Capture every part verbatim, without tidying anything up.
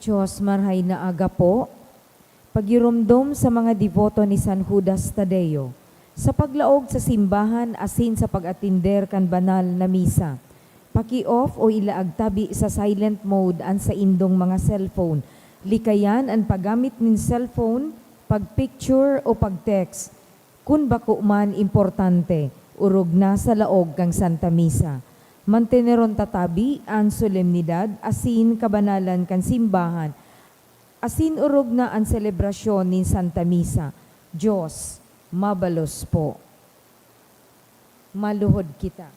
Diyos, marhay na aga po. Pagiromdom sa mga deboto ni San Judas Tadeo. Sa paglaog sa simbahan asin sa pag-atender kan banal na misa, paki-off o ilaag tabi sa silent mode an saindong mga cellphone. Likayan an paggamit nin cellphone, pag-picture o pag-text. Kun bako man importante, orog na sa laog kan Santa Misa. Manteneron ta tabi an solemnidad asin kabanalan kan simbahan, asin orog na an selebrasyon nin Santa Misa. Diyos, mabalos po. Maluhod kita.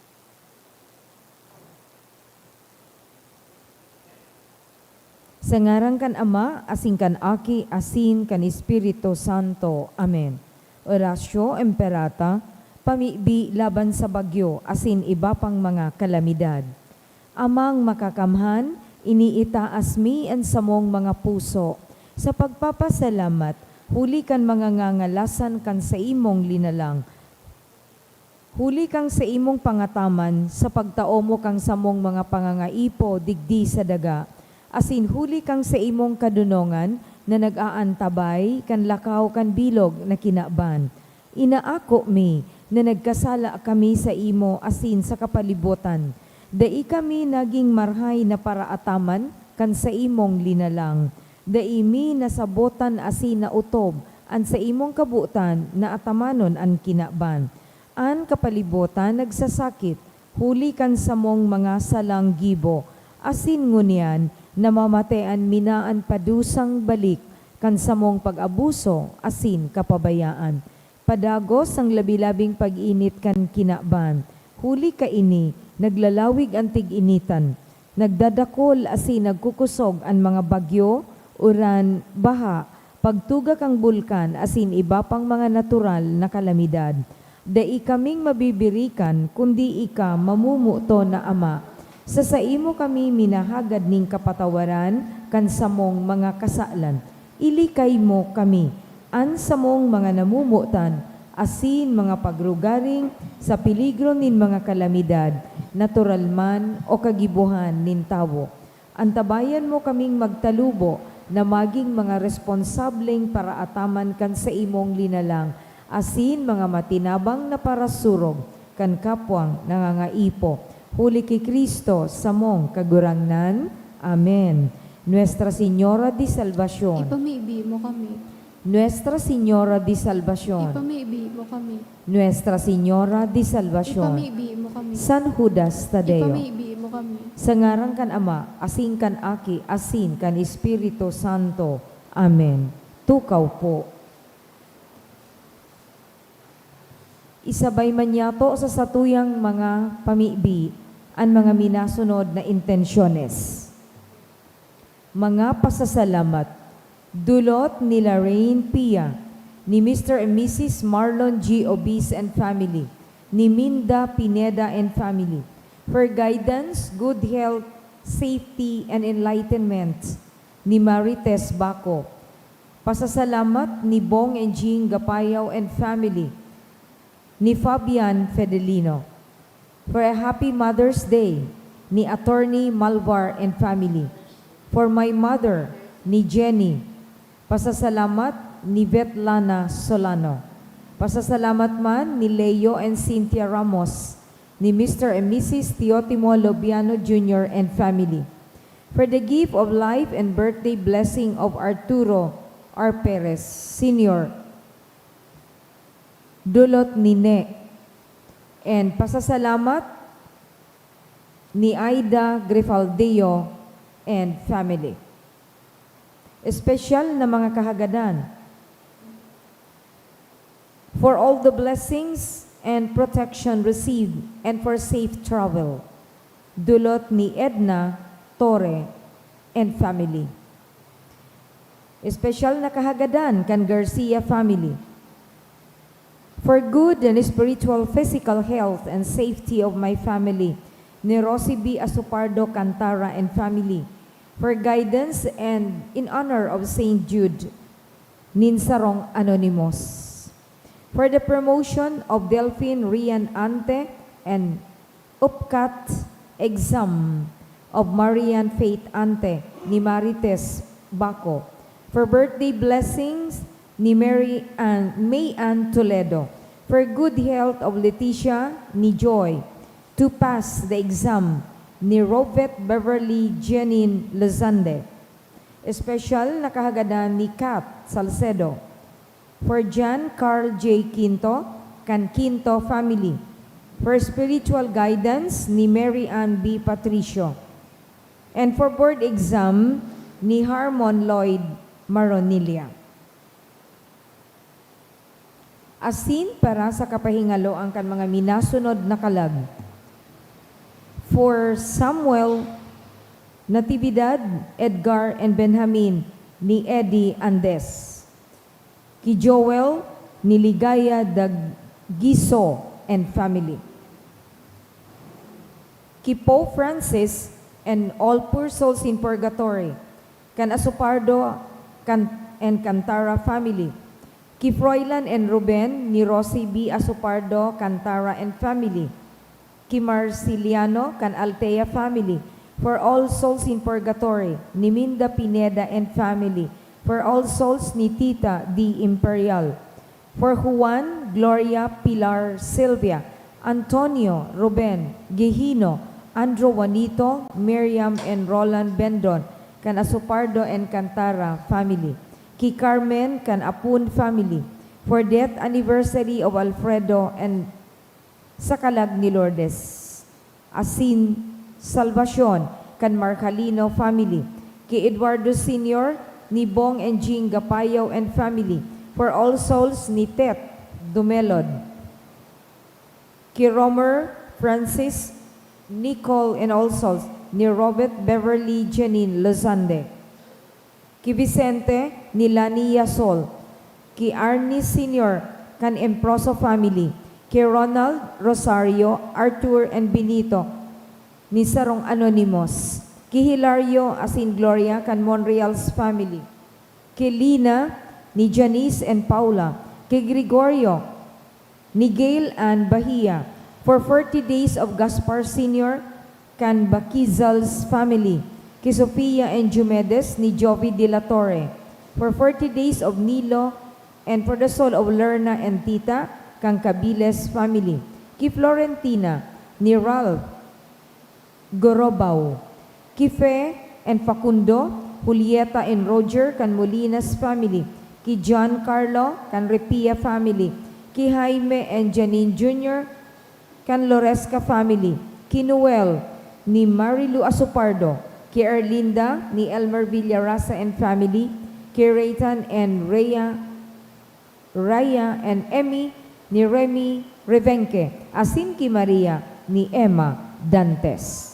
Sa ngaran kan Ama, asin kan Aki, asin kan Espiritu Santo. Amen. Oratio Imperata, pamibi laban sa bagyo asin iba pang mga kalamidad. Amang Makakamhan, iniitaas mi an samong mga puso sa pagpapasalamat huli kan mga ngangalasan kan saimong linalang. Huli kan saimong pangataman sa pagtao mo kan samong mga pangangaipo digdi sa daga, asin huli kan saimong kadonongan na nag-aantabay kan lakaw kan bilog na kinaban. Inaako mi na nagkasala kami saimo asin sa kapalibotan. Dai kami nagin marhay na paraataman kan saimong linalang. Dai mi nasabotan asin naotob an saimong kabotan na atamanon an kinaban. An kapalibotan nagsasakit huli kan samong mga salang gibo, asin ngunyan namamatean mi na an padusang balik kan samong pag-abuso asin kapabayaan. Padagos an labi-labing pag-init kan kinaban. Huli kaini, naglalawig an tig-initan. Nagdadakol asin nagkukosog an mga bagyo, uran, baha, pagtuga kan bulkan asin iba pang mga natural na kalamidad. Dai kaming mabibirikan kundi ika mamomoton na Ama. Sa saimo kami minahagad nin kapatawaran kan samong mga kasalan. Ilikay mo kami, an samong mga namomotan, asin mga pagrugaring sa peligro nin mga kalamidad, natural man o kagibohan nin tawo. Antabayan mo kaming magtalubo na magin mga responsableng paraataman kan saimong linalang, asin mga matinabang na parasurog kan kapwang nangangaipo. Huli ki Cristo, samong Kagurangnan. Amen. Nuestra Señora de Salvacion. Ipamibi mo kami. Nuestra Señora de Salvacion. Ipamibi mo kami. Nuestra Señora de Salvacion. Ipamibi mo kami. San Judas Tadeo. Ipamibi mo kami. Sa ngaran kan Ama, asin kan Aki, asin kan Espiritu Santo. Amen. Tukaw po. Isabay man yato sa satuyang mga pamibi an mga minasunod na intensyones. Mga pasasalamat. Dulot ni Lorraine Pia, ni Mister and Missus Marlon G. Obis and family, ni Minda Pineda and family, for guidance, good health, safety, and enlightenment, ni Marites Baco. Pasasalamat ni Bong and Jing Gapayaw and family, ni Fabian Fedelino. For a happy Mother's Day, ni Attorney Malvar and family. For my mother, ni Jenny. Pasasalamat ni Vetlana Solano. Pasasalamat man ni Leo and Cynthia Ramos, ni Mister and Missus Teotimo Lobiano Junior and family. For the gift of life and birthday blessing of Arturo R. Perez Senior, dulot ni Ne. And pasasalamat ni Aida Grifaldeo and family. Espesyal na mga kahagadan. For all the blessings and protection received and for safe travel. Dulot ni Edna Torre and family. Espesyal na kahagadan kan Garcia family. For good and spiritual physical health and safety of my family, ni Rosie B. Asopardo Cantara and family. For guidance and in honor of Saint Jude, nin sarong anonymous. For the promotion of Delphine Rian Ante and upcat exam of Marian Faith Ante ni Marites Baco. For birthday blessings ni Mary Ann, May Ann Toledo. For good health of Leticia ni Joy. To pass the exam ni Robert Beverly Jenin Lozande. Special na kahagadan ni Kat Salcedo. For John Carl J Quinto, kan Quinto family. For spiritual guidance ni Mary Ann B Patricio. And for board exam ni Harmon Lloyd Maronilla. Asin para sa kapahingaloan kan mga minasunod na kalag. For Samuel, Natividad, Edgar, and Benjamin ni Eddie Andes. Ki Joel, ni Ligaya Dagiso and family. Ki Pope Francis and all poor souls in purgatory, kan Asopardo kan, and Cantara family. Ki Froilan and Ruben, ni Rosie B Asopardo, Cantara and family. Ki Marciliano kan Altea family, for all souls in purgatory, ni Minda Pineda and family, for all souls ni Tita D Imperial, for Juan, Gloria, Pilar, Silvia, Antonio, Ruben, Gihino, Andrew, Juanito, Miriam, and Roland Bendon, kan Asopardo and Cantara family, ki Carmen kan Apun family, for death anniversary of Alfredo and sa kalag ni Lourdes, asin salbasyon kan Marcalino family, ki Eduardo Senior, ni Bong and Jing Gapayaw and family, for all souls ni Tet Dumelod, ki Romer, Francis, Nicole, and all souls ni Robert Beverly Janine Lozande. Ki Vicente ni Lani Yasol, ki Arnie Senior kan Emproso family, ki Ronald, Rosario, Arthur, and Benito ni sarong anonymous, ki Hilario asin Gloria kan Monreal's family, ki Lina ni Janice and Paula, ki Gregorio ni Gail Ann Bahia, for forty days of Gaspar Senior kan Bakizal's family, ki Sofia and Diomedes ni Jovi de la Torre, for forty days of Nilo, and for the soul of Lerna and Tita kan Cabiles family, ki Florentina ni Ralph Gorobaw, ki Fe and Facundo, Julieta and Roger kan Molinas family, ki John Carlo kan Ripia family, ki Jaime and Janine Junior kan Loresca family, ki Noel ni Marilu Asopardo, ki Erlinda ni Elmer Villarasa and family, ki Raytan and Rhea Raya and Emmy ni Remy Revenque, asin ki Maria ni Emma Dantes.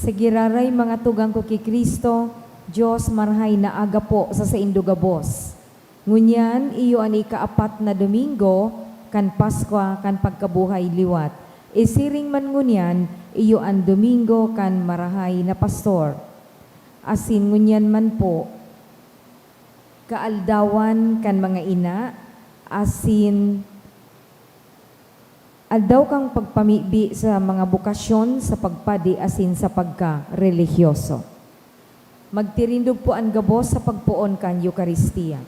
Sa giraray mga tugang ko ki Cristo, Dios marahay na aga po sa saindo gabos. Ngunyan, iyo an ikaapat na Domingo kan Paskwa kan pagkabuhay liwat. Isiring man ngunyan, iyo an Domingo kan Marahay na Pastor. Asin ngunyan man po, kaaldawan kan mga ina, asin aldaw kan pagpamibi sa mga bokasyon sa pagpadi asin sa pagkarelihiyoso. Magtirindog po an gabos sa pagpoon kan Eukaristia.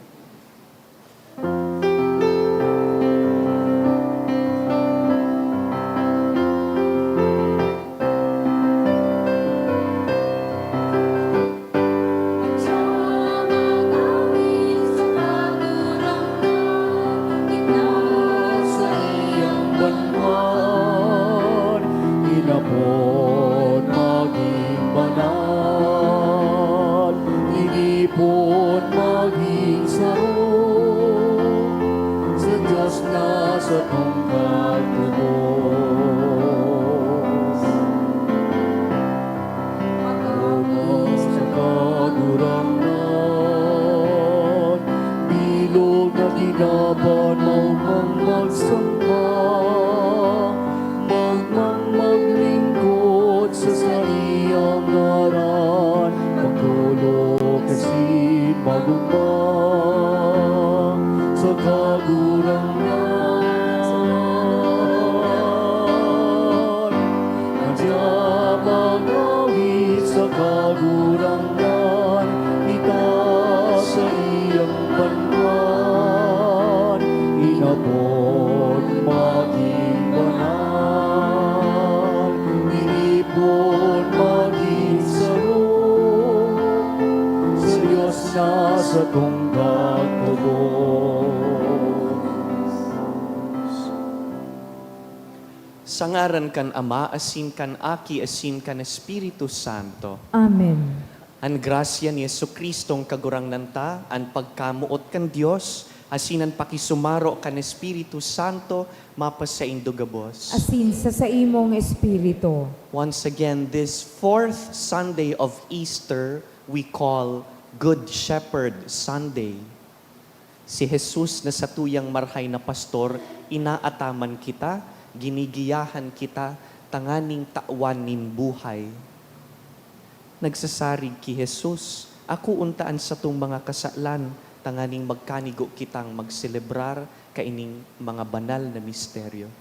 Inapod maging banal, tinipon maging saro, sa Diyos na satong katubos. Sa ngaran kan Ama, asin kan Aki, asin kan Espiritu Santo. Amen. An grasya ni Jesu-Cristong Kagurangnan ta, an pagkamoot kan Dios, asin an pakisumaro kan Espiritu Santo mapasaindo gabos. Asin sa saimong espiritu. Once again, this fourth Sunday of Easter, we call Good Shepherd Sunday. Si Jesus na satuyang marhay na pastor, inaataman kita, ginigiyahan kita, tanganing tawan nin buhay. Nagsasarig ki Jesus, "Akoon ta an satong mga kasalan, tanganing magkanigo kitang magselebrar kaining mga banal na misteryo."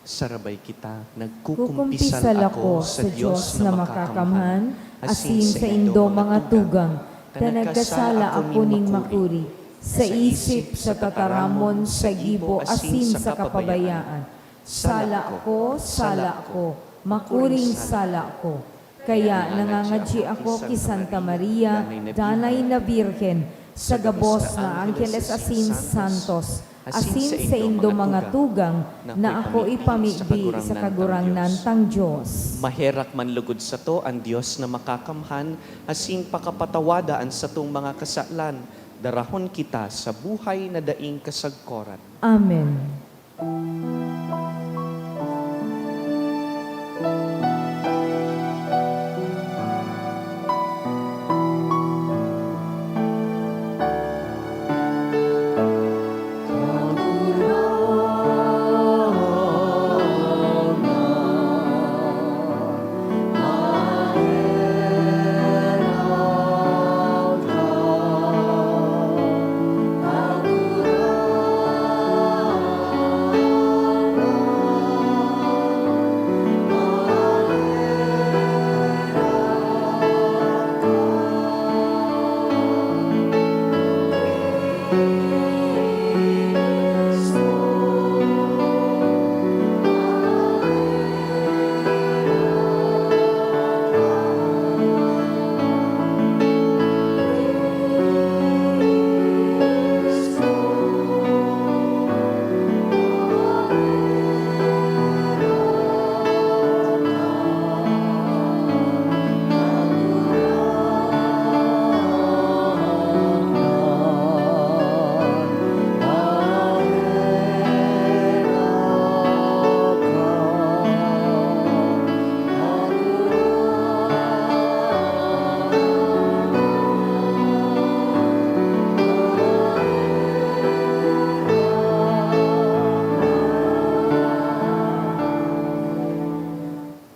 Sarabay kita, nagkukumpisal ako sa Dios na makakamhan, asin sa indo mga tugang, ta nagkasala ako nin makuri, sa isip, sa tataramon, sa gibo, asin sa kapabayaan. Sala ko, sala ko, makuring sala ko. Kaya nangangadyi ako ki Santa Maria, Danay na Birhen, sa gabos na angheles asin santos, asin saindo mga tugang, na ako ipamibi sa Kagurangnan tang Dios. Maherak man lugod sato an Dios na makakamhan, asin pakapatawada an satong mga kasalan, darahon kita sa buhay na daing kasagkoran. Amen.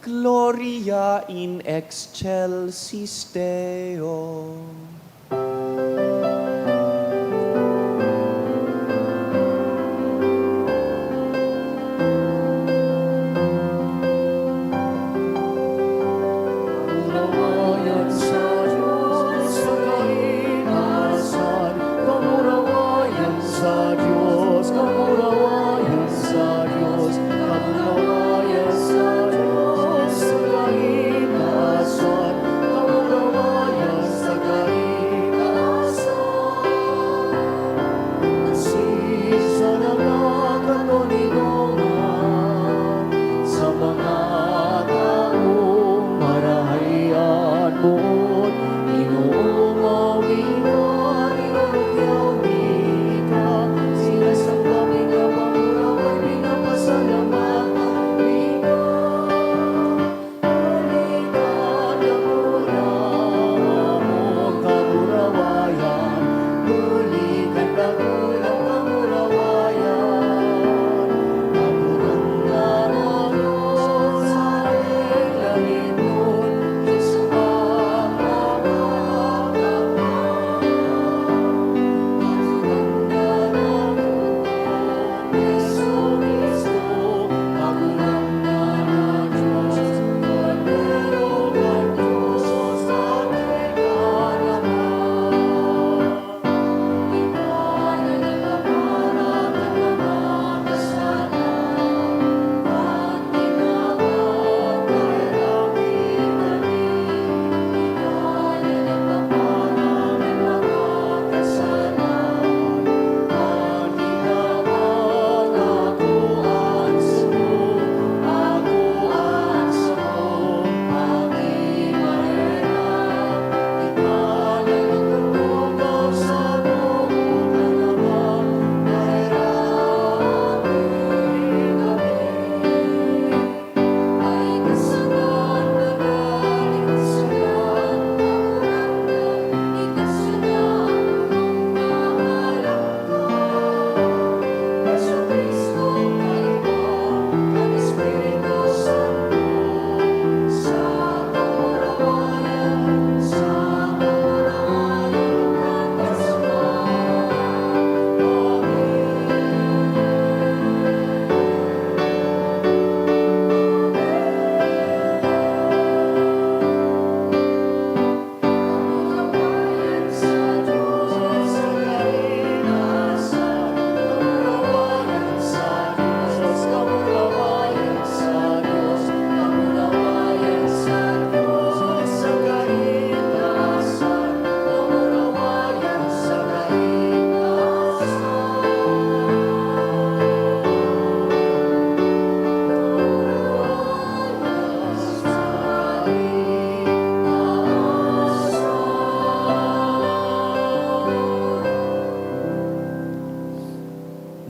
Gloria in excelsis Deo.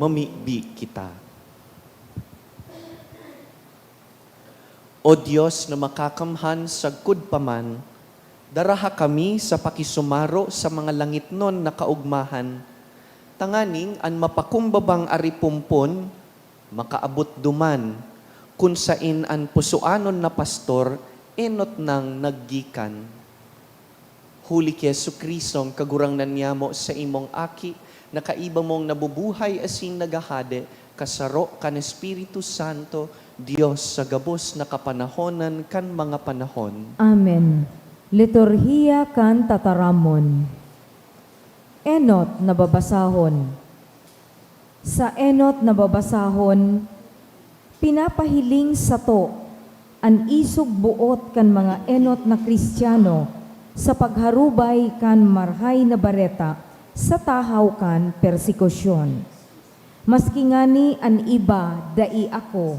Mamibi kita. O Dios na makakamhan sagkod pa man, daraha kami sa pakisumaro sa mga langitnon na kaogmahan, tanganing an mapakumbabang aripompon makaabot duman, kun saen an pusoanon na pastor enot nang naggikan. Huli ki Jesu-Cristo, an Kagurangnan niyamo, sa imong Aki, na kaiba mong nabubuhay asin naghahade, kasaro kan Espiritu Santo, Dios sa gabos na kapanahonan kan mga panahon. Amen. Liturhiya kan Tataramon. Enot na babasahon. Sa enot na babasahon, pinapahiling sato an isog boot kan mga enot na Cristiano sa pagharubay kan Marahay na Bareta sa tahaw kan persekusyon. Maski ngani an iba dai ako,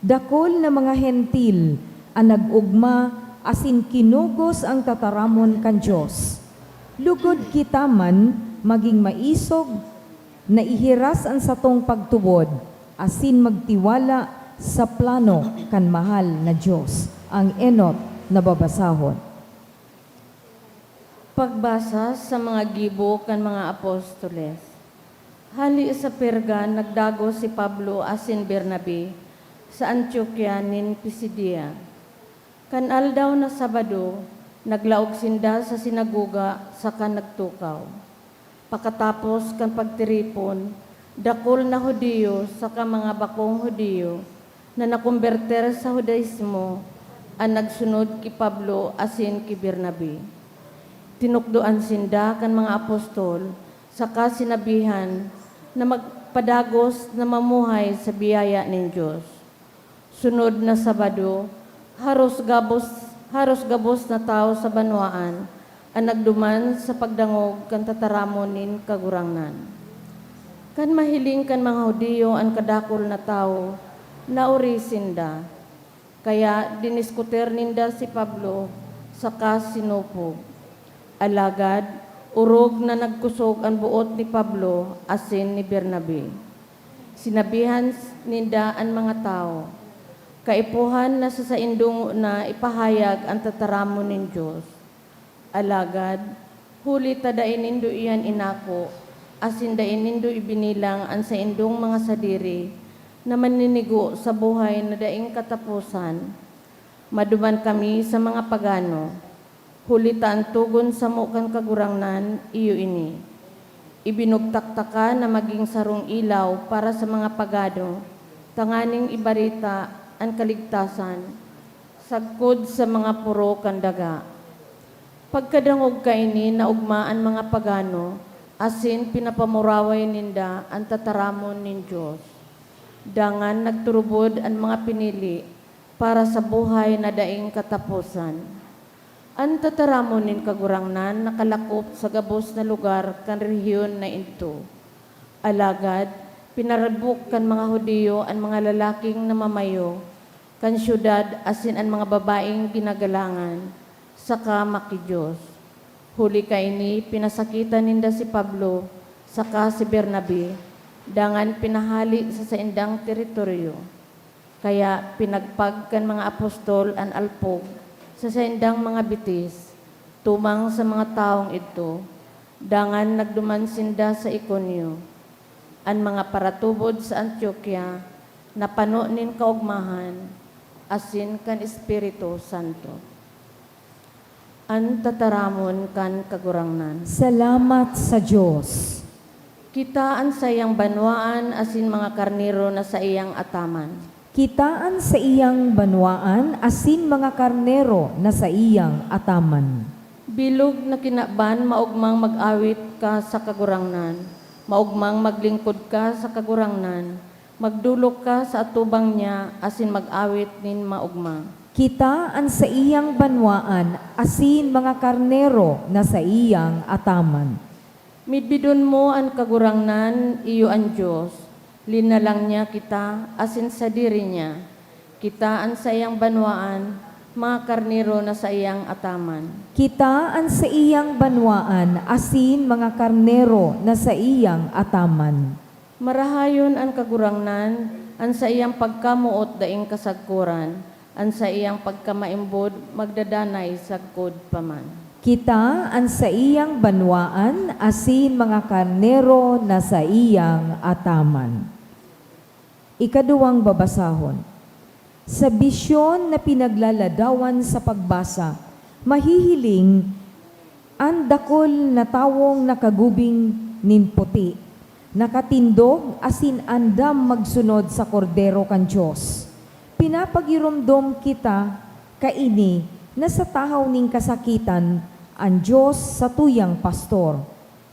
dakul na mga Hentil an nag-ogma asin kinugos an tataramon kan Dios. Lugod kita man magin maisog, naihiras an satong pagtubod asin magtiwala sa plano kan mahal na Dios. Ang enot na babasahon. Pagbasa sa mga gibo kan mga apostoles. Hali sa Perga, nagdagos si Pablo asin Bernabe sa Antiokia nin Pisidia. Kan aldaw na Sabado, naglaog sinda sa sinagoga saka nagtukaw. Pakatapos kan pagtiripon, dakul na Judio saka mga bakong Judio na nakombertir sa Judaismo an nagsunod ki Pablo asin ki Bernabe. Tinukdoan sinda kan mga apostol saka sinabihan na magpadagos na mamuhay sa biyaya nin Dios. Sunod na Sabado, haros gabos, haros gabos na tawo sa banwaan an nagduman sa pagdangog kan tataramon nin Kagurangnan. Kan mahiling kan mga Judio an kadakul na tawo, naori sinda. Kaya diniskutir ninda si Pablo saka sinupog. Alagad orog na nagkosog an boot ni Pablo asin ni Bernabe. Sinabihan ninda an mga tawo, "Kaipuhan na sa saindong ngona ipahayag an tataramon nin Dios. Alagad, huli ta dai nindo iyan inako, asin dai nindo ibinilang an saindong mga sadiri na maninigo sa buhay na daing kataposan, maduman kami sa mga pagano. Huli ta an togon samo kan Kagurangnan, iyo ini: Ibinugtak taka na magin sarong ilaw para sa mga pagano, tanganing ibareta an kaligtasan sagkod sa mga poro kan daga." Pagkadangog kaini, naogma an mga pagano, asin pinapamuraway ninda an tataramon nin Dios. Dangan nagturubod an mga pinili para sa buhay na daing kataposan. An tataramon nin Kagurangnan nakalakop sa gabos na lugar kan rehiyon na idto. Alagad pinaribok kan mga Judio an mga lalaking namamayo kan syudad asin an mga babaeng ginagalangan saka maki-Dios. Huli kaini, pinasakitan ninda si Pablo saka si Bernabe, dangan pinahale sa saindang teritoryo. Kaya pinagpag kan mga apostol an alpog sa saindang mga bitis tumang sa mga tawong idto, dangan nagduman sinda sa Iconio. An mga paratubod sa Antiokia napano nin kaogmahan asin kan Espiritu Santo. An tataramon kan Kagurangnan. Salamat sa Dios. Kita an saiyang banwaan asin mga karnero na saiyang ataman. Kita an saiyang banwaan asin mga karnero na saiyang ataman. Bilog na kinaban, maogmang mag-awit ka sa Kagurangnan. Maogmang maglingkod ka sa Kagurangnan. Magdolok ka sa atubang niya asin mag-awit nin maogma. Kita an saiyang banwaan asin mga karnero na saiyang ataman. Midbidon mo an Kagurangnan, iyo an Dios. Linalang niya kita asin sadiri niya. Kita an saiyang banwaan, mga karnero na saiyang ataman. Kita an saiyang banwaan asin mga karnero na saiyang ataman. Marahayon an Kagurangnan, an saiyang pagkamoot daing kasagkoran, an saiyang pagkamaimbod magdadanay sagkod pa man. Kita an saiyang banwaan asin mga karnero na saiyang ataman. Ikaduwang babasahon. Sa bisyon na pinaglaladawan sa pagbasa, mahihiling an dakul na tawong nakagubing nin puti, nakatindog asin andam magsunod sa Kordero kan Dios. Pinapagiromdom kita kaini na sa tahaw nin kasakitan, an Dios satuyang pastor.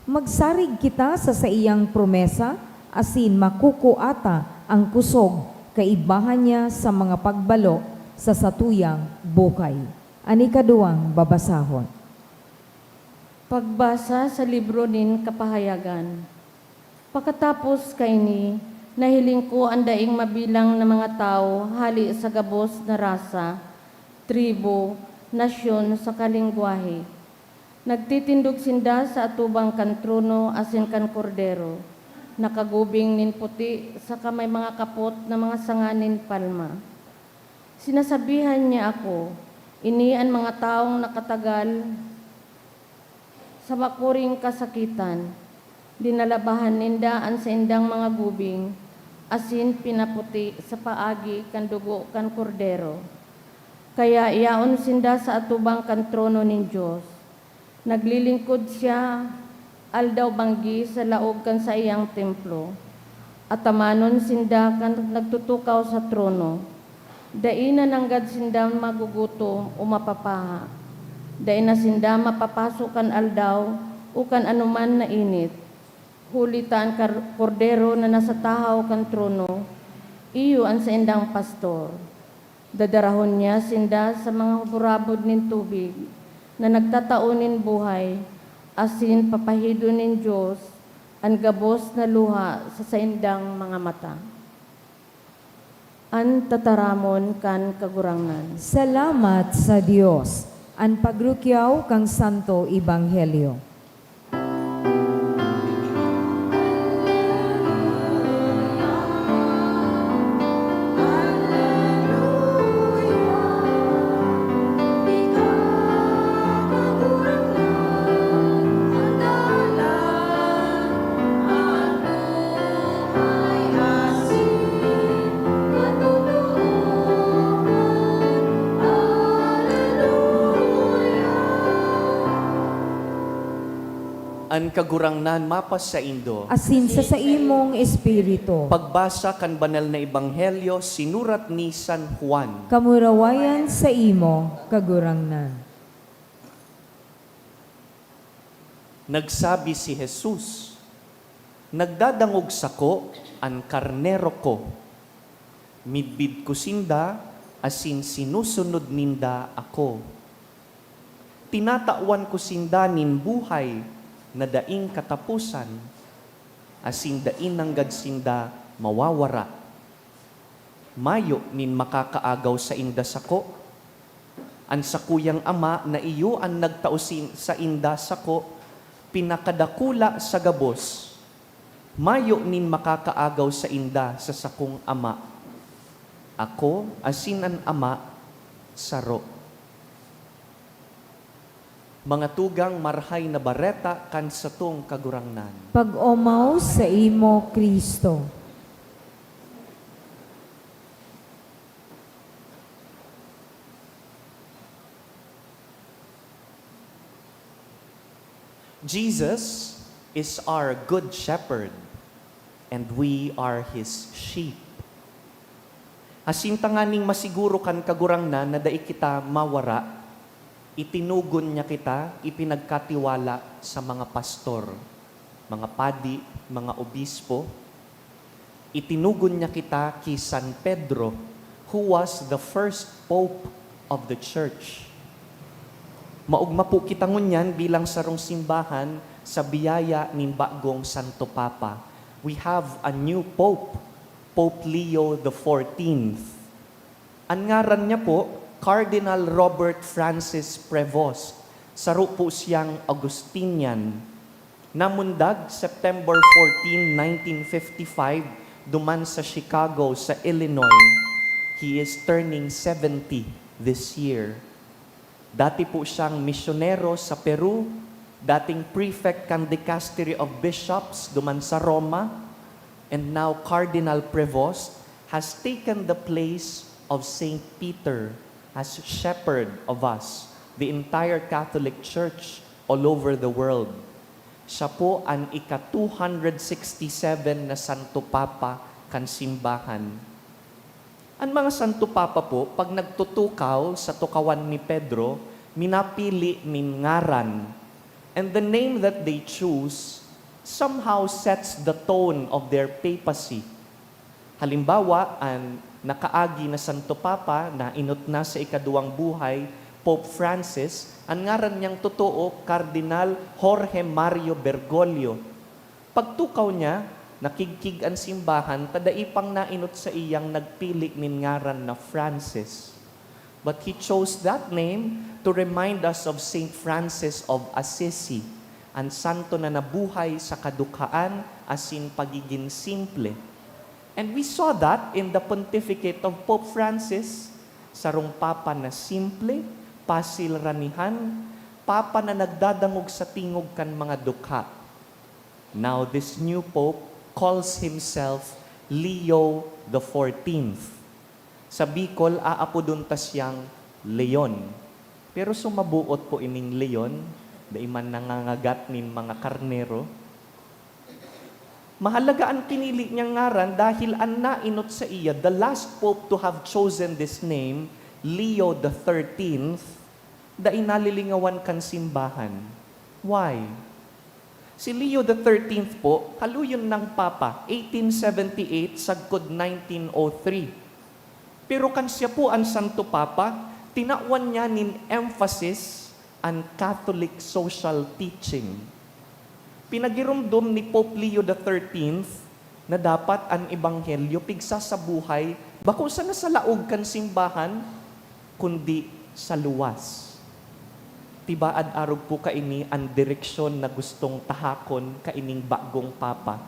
Magsarig kita sa saiyang promesa asin makukua ta an kusog kaibahan niya sa mga pagbalo sa satuyang buhay. An ikaduwang babasahon. Pagbasa sa libro nin Kapahayagan. Pakatapos kaini, nahiling ko an daing mabilang na mga tawo hale sa gabos na rasa, tribu, nasyon saka lengwahe. Nagtitindog sinda sa atubang kan trono asin kan Kordero, nakagubing nin puti saka may mga kapot na mga sanga nin palma. Sinasabihan niya ako, "Ini an mga tawong nakatagal sa makuring kasakitan. Dinalabahan ninda an saindang mga gubing asin pinaputi sa paagi kan dugo kan Kordero. Kaya yaon sinda sa atubang kan trono nin Dios. Naglilingkod siya aldaw-banggi sa laog kan saiyang templo. Atamanon sinda kan nagtutukaw sa trono. Dai na nanggad sinda magugutom o mapapaha. Dai na sinda mapapaso kan aldaw o kan anoman na init, huli ta an kar-, Kordero na nasa tahaw kan trono, iyo an saindang pastor. Dadarahon niya sinda sa mga hurabod nin tubig na nagtatao nin buhay, asin papahidon nin Dios an gabos na luha sa saindang mga mata." An Tataramon kan Kagurangnan. Salamat sa Dios. An pagrukyaw kan Santo Ebanghelyo. An Kagurangnan mapasaindo. Asin sa saimong espiritu. Pagbasa kan Banal na Ebanghelyo sinurat ni San Juan. Kamurawayan saimo, Kagurangnan. Nagsabi si Jesus, "Nagdadangog sako an karnero ko. Midbid ko sinda asin sinusunod ninda ako. Tinatawan ko sinda nin buhay na daing kataposan, asin dai nanggad sinda mawawara. Mayo nin makakaagaw sainda sako. An sakuyang Ama na iyo an nagtao sin-, sainda sako, pinakadakula sa gabos. Mayo nin makakaagaw sainda sa sakong Ama. Ako asin an Ama, saro." Mga tugang, Marahay na Bareta kan satong Kagurangnan. Pag-omaw saimo, Cristo. Jesus is our Good Shepherd, and we are His sheep. Asin tanganing masiguro kan Kagurangnan na dai kita mawara, itinugon niya kita ipinagkatiwala sa mga pastor, mga padi, mga obispo. Itinugon niya kita ki San Pedro, who was the first pope of the church. Maogma po kita ngunyan bilang sarong simbahan sa biyaya nin bagong Santo Papa. We have a new pope, Pope Leo the fourteenth. An ngaran niya po, Cardinal Robert Francis Prevost. Saro po siyang Augustinian. Namundag September fourteen, nineteen fifty-five, duman sa Chicago, sa Illinois. He is turning seventy this year. Dati po siyang misyonero sa Peru, dating prefect kan Dicastery of Bishops duman sa Roma, and now Cardinal Prevost has taken the place of Saint Peter as shepherd of us, the entire Catholic Church all over the world. Siya po an ika-two hundred sixty-seven na Santo Papa kan simbahan. An mga Santo Papa po, pag nagtutukaw sa tukawan ni Pedro, minapili nin ngaran. And the name that they choose somehow sets the tone of their papacy. Halimbawa, an nakaagi na Santo Papa na inot na sa ikaduwang buhay, Pope Francis, an ngaran niyang totoo, Kardinal Jorge Mario Bergoglio. Pagtukaw niya, nakigkig an simbahan ta dai pang nainot saiyang nagpili nin ngaran na Francis. But he chose that name to remind us of Saint Francis of Assisi, an santo na nabuhay sa kadukhaan asin pagigin simple. And we saw that in the pontificate of Pope Francis, sarong papa na simple, pasil ranihan, papa na nagdadangog sa tingog kan mga dukha. Now this new pope calls himself Leo the fourteenth. Sa Bicol, aapodon ta siyang Leon. Pero sumaboot po ining Leon, dai man nangangagat nin mga karnero. Mahalaga an pinili niyang ngaran dahil an nainot saiya, the last pope to have chosen this name, Leo the thirteenth, dai nalilingawan kan simbahan. Why? Si Leo the thirteenth po, haloyon nang papa, eighteen seventy-eight sagkod nineteen oh three. Pero kan siya po an Santo Papa, tinawan niya nin emphasis an Catholic social teaching. Pinagiromdom ni Pope Leo the thirteenth na dapat an ebanghelyo pigsasabuhay bako sana sa laog kan simbahan, kundi sa luwas. Tibaad arog po kaini an direksyon na gustong tahakon kaining bagong papa.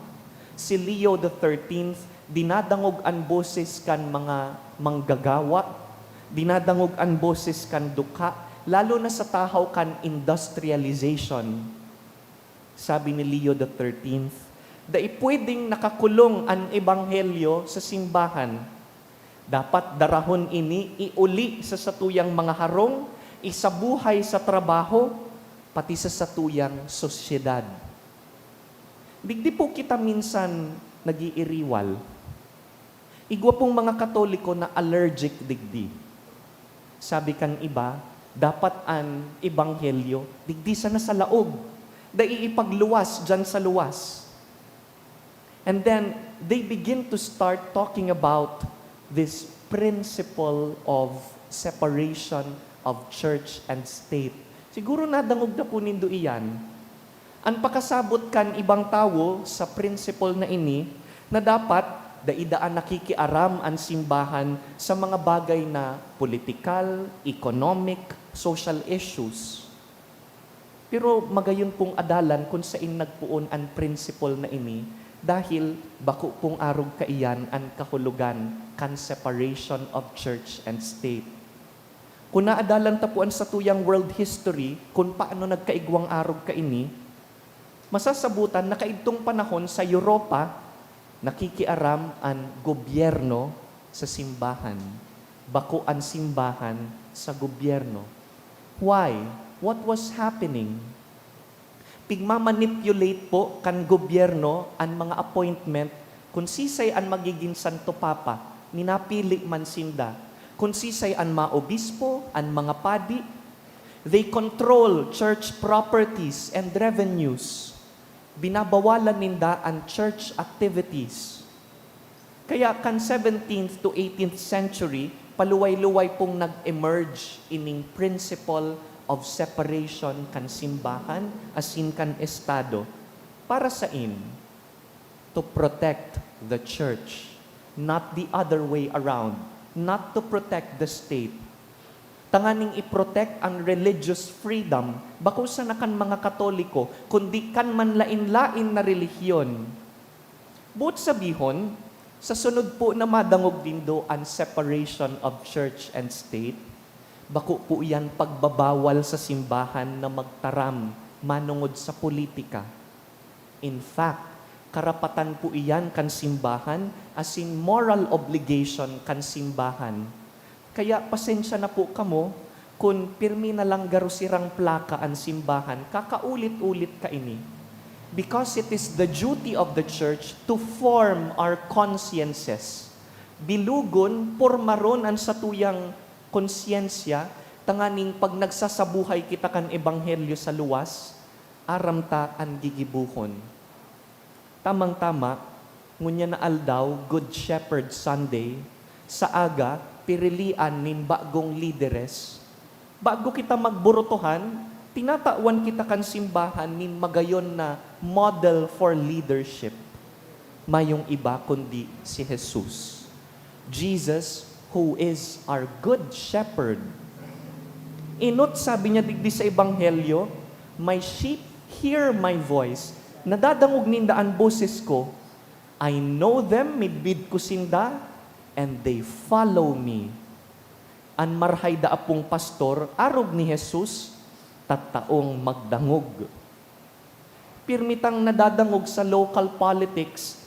Si Leo the thirteenth, dinadangog an boses kan mga manggagawa, dinadangog an boses kan dukha, lalo na sa tahaw kan industrialization. Sabi ni Leo the thirteenth, "Dai pwedeng nakakulong an ebanghelyo sa simbahan. Dapat darahon ini iuli sa satuyang mga harong, isabuhay sa trabaho, pati sa satuyang sosyedad." Digdi po kita minsan nag-iiriwal. Igwa pong mga Katoliko na allergic digdi. Sabi kan iba, dapat an ebanghelyo digdi sana sa laog, dai ipagluwas diyan sa luwas. And then, they begin to start talking about this principle of separation of church and state. Siguro nadangog na po nindo iyan. An pakasabot kan ibang tawo sa prinsipal na ini na dapat dai daa nakikiaram an simbahan sa mga bagay na politikal, economic, social issues. Pero magayon pong adalan kun saen nagpoon an prinsipal na ini, dahil bako pong arog kaiyan an kahulogan kan separation of church and state. Kun naadalan ta po an satuyang world history, kun paano nagkaigwang arog kaini, masasabotan na kaidtong panahon sa Europa, nakikiaram an gobyerno sa simbahan, bako an simbahan sa gobyerno. Why? What was happening? Pigmamanipulate po kan gobyerno an mga appointment kun sisay an magigin Santo Papa, minapili man sinda. Kun sisay an maobispo, an mga padi, they control church properties and revenues. Binabawalan ninda an church activities. Kaya kan seventeenth to eighteenth century, paluway-luway pong nag-emerge ining principle of separation kan simbahan asin kan estado. Para sain? To protect the church, not the other way around, not to protect the state. tanganing i-protect an religious freedom, bako sana kan mga Katoliko, kundi kan manlaen-laen na relihiyon. Boot sabihon, sa sunod po na madangog nindo an separation of church and state, bako po iyan pagbabawal sa simbahan na magtaram manongod sa politika. In fact, karapatan po iyan kan simbahan, asin moral obligation kan simbahan. Kaya pasensya na po kamo kun pirmi na lang garo sirang plaka an simbahan, kakaulit-ulit kaini. Because it is the duty of the church to form our consciences. Bilugon, pormaron an satuyang konsyensya, tanganing pag nagsasabuhay kita kan ebanghelyo sa luwas, aram ta an gigibohon. Tamang-tama, ngunyan na aldaw, Good Shepherd Sunday, sa aga, pirilian nin bagong lideres. Bago kita magburutohan, tinatawan kita kan simbahan nin magayon na model for leadership. Mayong iba kundi si Jesus. Jesus, who is our Good Shepherd. Enot sabi niya digdi sa Ebanghelyo, "My sheep hear my voice." Nadadangog ninda an boses ko. "I know them, midbid ko sinda, and they follow me." An marhay da apong pastor, arog ni Jesus, tataong magdangog. Pirmi tang nadadangog sa local politics,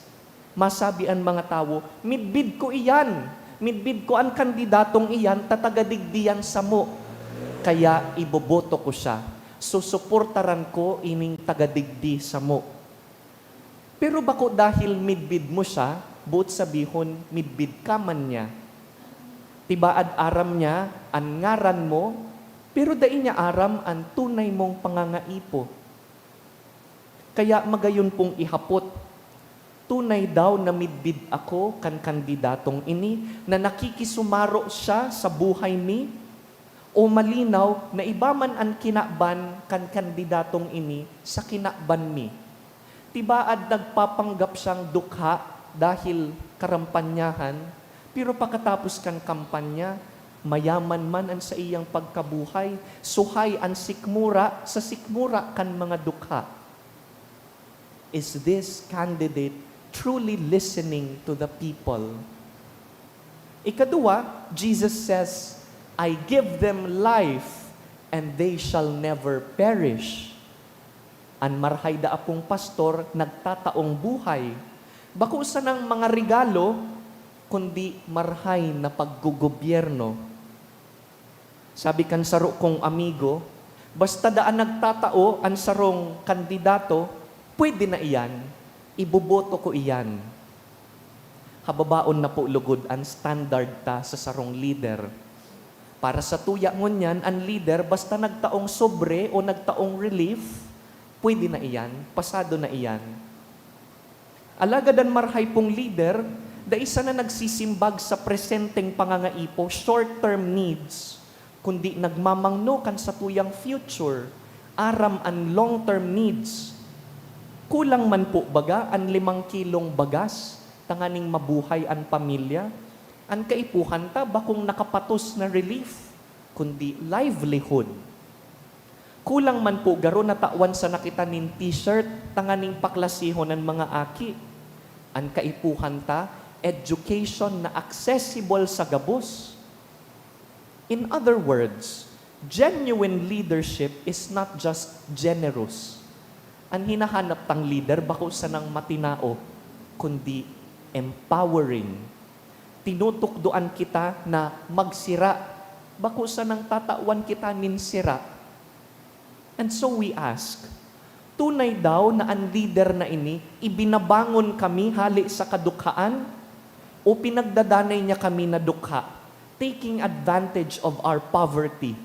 masabi an mga tawo, "Midbid ko iyan! Midbid ko an kandidatong iyan, ta taga digdi yan samo. Kaya iboboto ko siya. Susuportaran ko ining taga digdi samo." Pero bako dahil midbid mo siya, boot sabihon, midbid ka man niya. Tibaad aram niya an ngaran mo, pero dai niya aram an tunay mong pangangaipo. Kaya magayon pong ihapot, "Tunay daw na midbid ako kan kandidatong ini, na nakikisumaro siya sa buhay mi? O malinaw na iba man an kinaban kan kandidatong ini sa kinaban mi?" Tibaad nagpapanggap siyang dukha dahil karampanyahan, pero pakatapos kan kampanya, mayaman man an saiyang pagkabuhay, suhay an sikmura sa sikmura kan mga dukha. Is this candidate truly listening to the people? Ikaduwa, Jesus says, "I give them life, and they shall never perish." An marhay da apong pastor nagtataong buhay. Bako sanang mga regalo, kundi marhay na paggogobyerno. Sabi kan saro kong amigo, "Basta daan nagtatao an sarong kandidato, pwede na iyan. Iboboto ko iyan." Hababaon na po lugod an standard ta sa sarong lider. Para sa tuya ngunyan, an lider, basta nagtaong sobre o nagtaong relief, pwede na iyan, pasado na iyan. Alagad an marhay pong lider, dai sana nagsisimbag sa presenteng pangangaipo, short-term needs, kundi nagmamangno kan satuyang future, aram an long-term needs. Kulang man po baga an limang kilong bagas tanganing mabuhay an pamilya? An kaipuhan ta bakong nakapatos na relief, kundi livelihood. Kulang man po garo na tawan sana kita nin t-shirt tanganing paklasihon an mga aki. An kaipuhan ta, education na accessible sa gabos. In other words, genuine leadership is not just generous. An hinahanap tang lider bako sanang matinao, kundi empowering. Tinutukdoan kita na magsira, bako sanang tatawan kita nin sira. And so we ask, tunay daw na an lider na ini ibinabangon kami hale sa kadukhaan? O pinagdadanay niya kami na dukha, taking advantage of our poverty,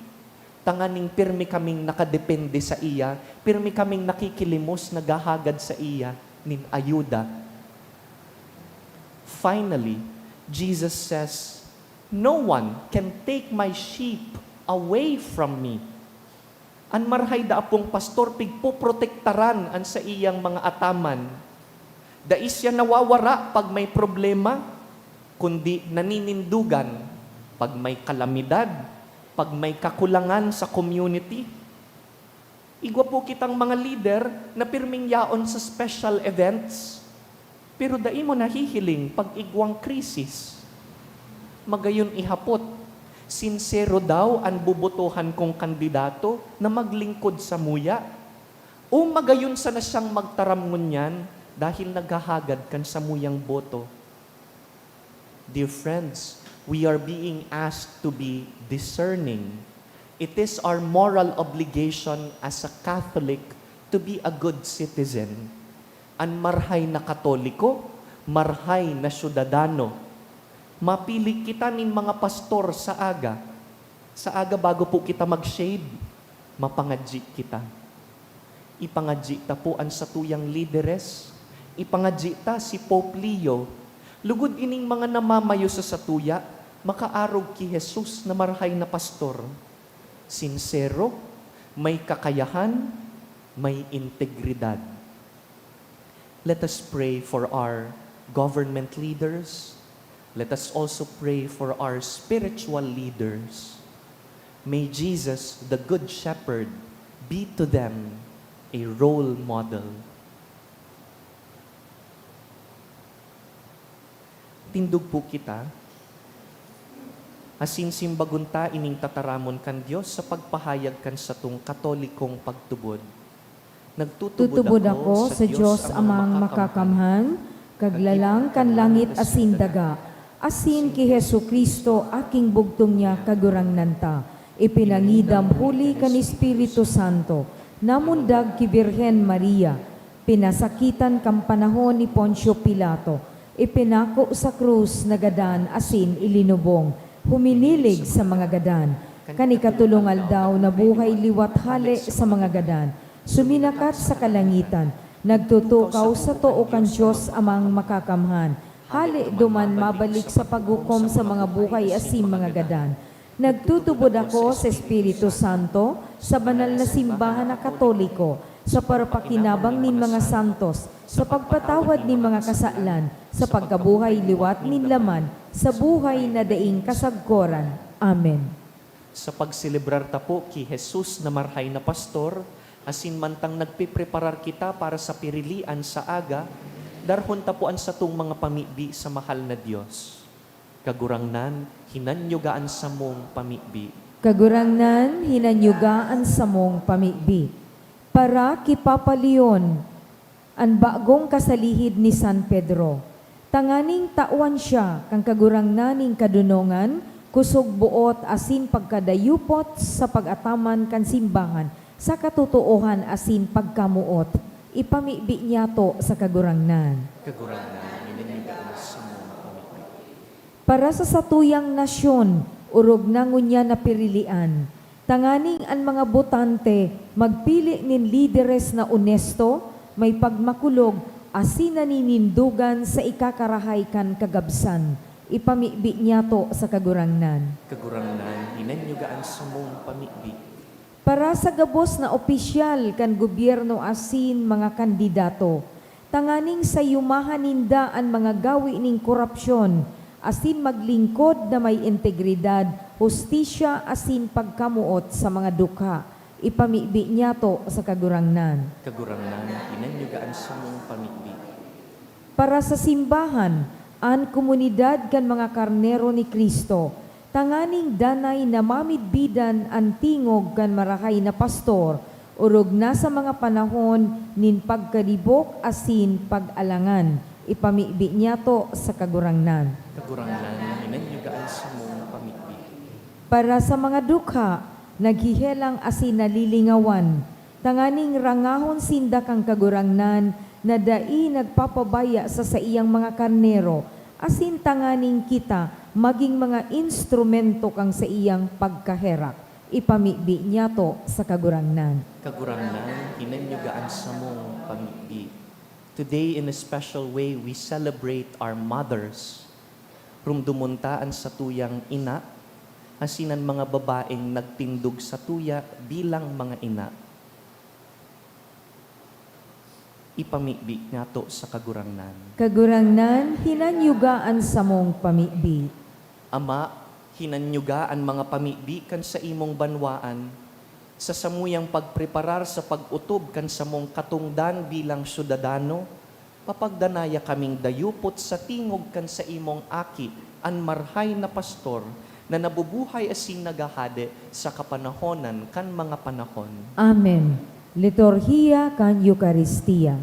tanganing pirmi kaming nakadepende sa iya, pirmi kaming nakikilimos, naghahagad sa iya nin ayuda? Finally, Jesus says, "No one can take my sheep away from me." An marhay da apong pastor pigpoprotektaran an saiyang mga ataman. Dai siya nawawara pag may problema, kundi naninindogan pag may kalamidad, Pag may kakulangan sa community, igwa po kitang mga leader na pirming yaon sa special events, pero dai mo nahihiling pag igwang krisis. Magayon ihapot, sinsero daw an bobotohan kong kandidato na maglingkod samuya? O magayon sana siyang magtaram ngunyan dahil naghahagad kan samuyang boto? Dear friends, we are being asked to be discerning. It is our moral obligation as a Catholic to be a good citizen. An marhay na Katoliko, marhay na syudadano. Mapili kita nin mga pastor sa aga. Sa aga, bago po kita mag-shade, mapangadyi kita. Ipangadyi ta po an satuyang lideres. Ipangadyi ta si Pope Leo. Lugod ining mga namamayo sa satuya, makaarog ki Jesus na marhay na pastor. Sinsero, may kakayahan, may integridad. Let us pray for our government leaders. Let us also pray for our spiritual leaders. May Jesus, the Good Shepherd, be to them a role model. Tindog po kita, asin simbagon ta ining tataramon kan Dios sa pagpahayag kan satong Katolikong pagtubod. Nagtutubod Tutubod ako ako sa sa Diyos Diyos Amang Amang Makakamhan, Makakamhan, Kaglalang kan langit asin daga, asin ki Jesu-Cristo, aking bugtong niya, Kagurangnan ta, ipinangidam huli kan Espiritu Santo, namundag ki Birhen Maria, pinasakitan kan panahon ni Poncio Pilato, ipinako sa krus, nagadan asin ilinubong, huminilig sa mga gadan. Kan ikatolong aldaw, nabuhay liwat hale sa mga gadan, suminakat sa kalangitan, nagtutukaw sa too kan Dios Amang Makakamhan. Hale duman mabalik sa paghukom sa mga buhay asin mga gadan. Nagtutubod ako sa Espiritu Santo, sa banal na simbahan na Katoliko, sa parapakinabang nin mga santos, sa pagpatawad nin mga kasalan, sa pagkabuhay liwat nin laman, sa buhay na daing kasagkoran. Amen. Sa pagselebrar ta po ki Jesus na marhay na pastor, asin mantang nagpepreparar kita para sa pirilian sa aga, darhon ta po an satong mga pamibi sa mahal na Dios. Kagurangnan, hinanyuga an samong pamibi. Kagurangnan, hinanyuga an samong pamibi. Para ki Papa Leon, an bagong kasalihid ni San Pedro, tanganing tawan siya kan Kagurangnan nin kadonongan, kusog boot asin pagkadayupot sa pag-ataman kan simbahan sa katotoohan asin pagkamoot. Ipamibi niyato sa Kagurangnan. Kagurangnan, hinanyuga an samong pamibi. Para sa satuyang nasyon, orog na ngunyan na pirilian, tanganing an mga botante magpili nin lideres na onesto, may pagmakulog, asin naninindogan sa ikakarahay kan kagabsan. Ipamibi niyato sa Kagurangnan. Kagurangnan, hinanyuga an samong pamibi. Para sa gabos na opisyal kan gobyerno asin mga kandidato, tanganing sayumahan ninda an mga gawi nin korapsyon, asin maglingkod na may integridad, hustisya, asin pagkamoot sa mga dukha. Ipamibi niyato sa Kagurangnan. Kagurangnan, hinanyuga an samong pamibi. Para sa simbahan, an komunidad kan mga karnero ni Cristo, tanganing danay na mamidbidan an tingog kan marahay na pastor, orog na sa mga panahon nin pagkalibok asin pag-alangan. Ipamibi niyato sa Kagurangnan. Kagurangnan, hinanyuga an samong pamibi. Para sa mga dukha, naghihelang asin nalilingawan, tanganing rangahon sinda kan Kagurangnan na dai nagpapabaya sa saiyang mga karnero, asin tanganing kita magin mga instrumento kan saiyang pagkaherak. Ipamibi niyato sa Kagurangnan. Kagurangnan, hinanyuga an samong pamibi. Today, in a special way, we celebrate our mothers. Rumdomon ta an satuyang ina, asin an mga babaeng nagtindog satuya bilang mga ina. Ipamibi niyato sa Kagurangnan. Kagurangnan, hinanyuga an samong pamibi. Ama, Hinanyuga an mga pamibi kan saimong banwaan. Sa samuyang pagpreparar sa pag-otob kan samong katongdan bilang syudadano, papagdanaya kaming dayupot sa tingog kan saimong Aki, an Marahay na Pastor, na nabubuhay asin naghahade sa kapanahonan kan mga panahon. Amen. Liturhiya kan Eukaristia.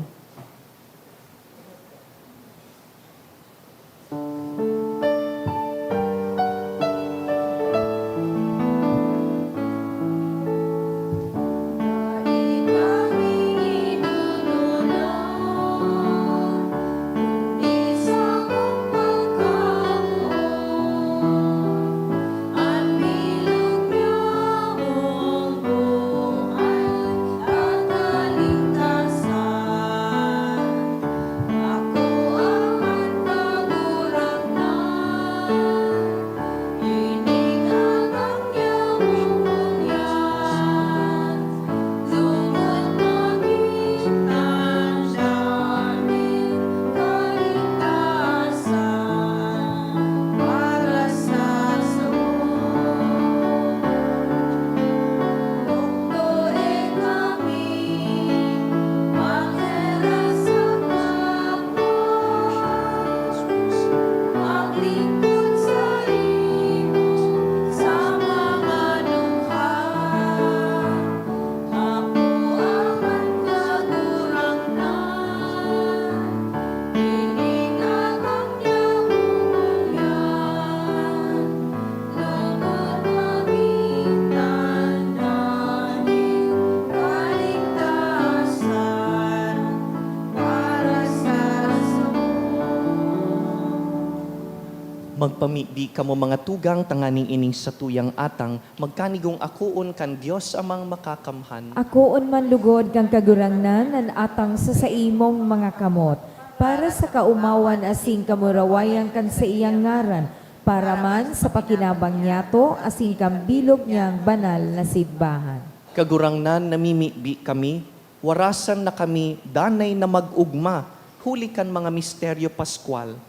Magpamibi kamo, mga tugang, tanganing ining satuyang atang magkanigong akoon kan Dios Amang Makakamhan. Akoon man lugod kan Kagurangnan an atang sa saimong mga kamot, para sa kaomawan asin kamurawayan kan saiyang ngaran, para man sa pakinabang niyato asin kan bilog niyang banal na simbahan. Kagurangnan, namimibi kami, warasan na kami danay na mag-ogma huli kan mga misteryo paskwal,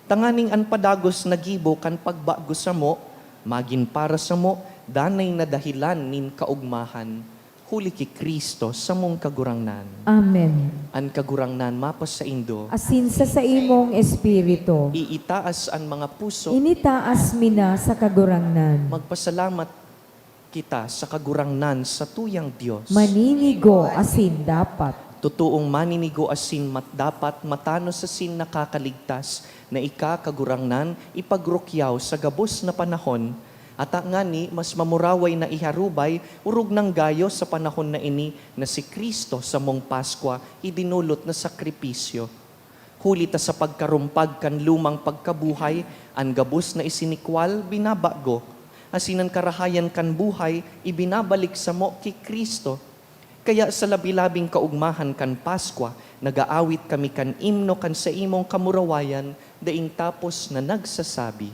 tanganing an padagos na gibo kan pagbago samo magin para samo danay na dahelan nin kaogmahan, huli ki Cristo, samong Kagurangnan. Amen. An Kagurangnan mapasaindo. Asin sa saimong espiritu. Iitaas an mga puso. Initaas mi na sa Kagurangnan. Magpasalamat kita sa Kagurangnan, satuyang Dios. Maninigo asin dapat. Totoong maninigo asin mat-, dapat, matanos asin nakakaligtas, na ika, Kagurangnan, ipagrukyaw sa gabos na panahon, ata ngani mas mamuraway na iharubay, orog nang gayo sa panahon na ini, na si Cristo, samong Paskwa, idinolot na sakripisyo. Huli ta sa pagkarumpag kan lumang pagkabuhay, an gabos na isinikwal, binabago, asin an karahayan kan buhay, ibinabalik samo ki Cristo. Kaya sa labi-labing kaogmahan kan Paskwa, nag-aawit kami kan imno kan saimong kamurawayan, daing tapos na nagsasabi,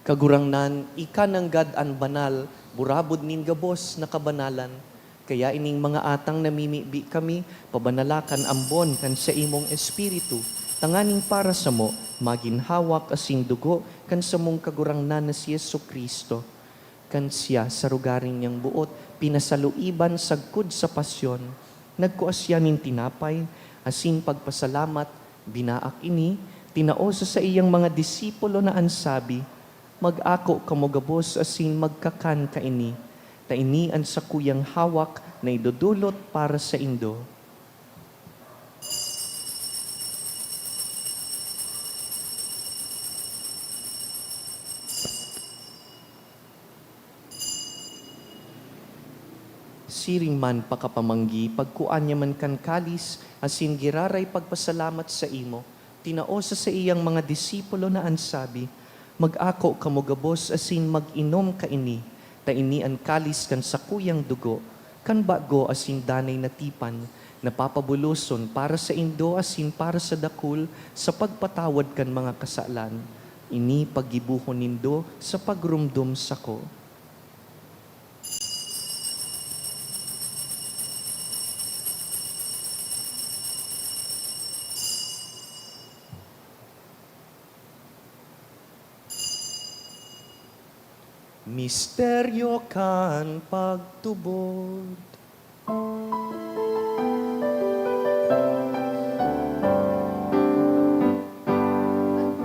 Kagurangnan, ika nanggad an banal, burabod nin gabos na kabanalan. Kaya ining mga atang namimibi kami, pabanala kan ambon kan saimong Espiritu, tanganing para samo, magin hawak asin dugo kan samong Kagurangnan na si Jesu-Cristo. Kan siya, sa rogaring niyang boot, pinasaluiban sagkod sa pasyon, nagkua siya nin tinapay, asin pagpasalamat, binaak ini, tinao sa saiyang mga disipulo na an sabi, "Mag-ako kamo gabos asin magkakan kaini, ta ini an sakuyang hawak na idodolot para saindo." Siring man pakapamanggi, pagkua niya man kan kalis, asin giraray pagpasalamat saimo, tinao sa saiyang mga disipulo na an sabi, "Mag-ako kamo gabos asin mag-inom kaini, ta ini an kalis kan sakuyang dugo, kan bago asin danay na tipan, na papabuloson para saindo asin para sa dakul sa pagpatawad kan mga kasalan. Ini paggibohon nindo sa pagromdom sako." Misteryo kan pagtubod.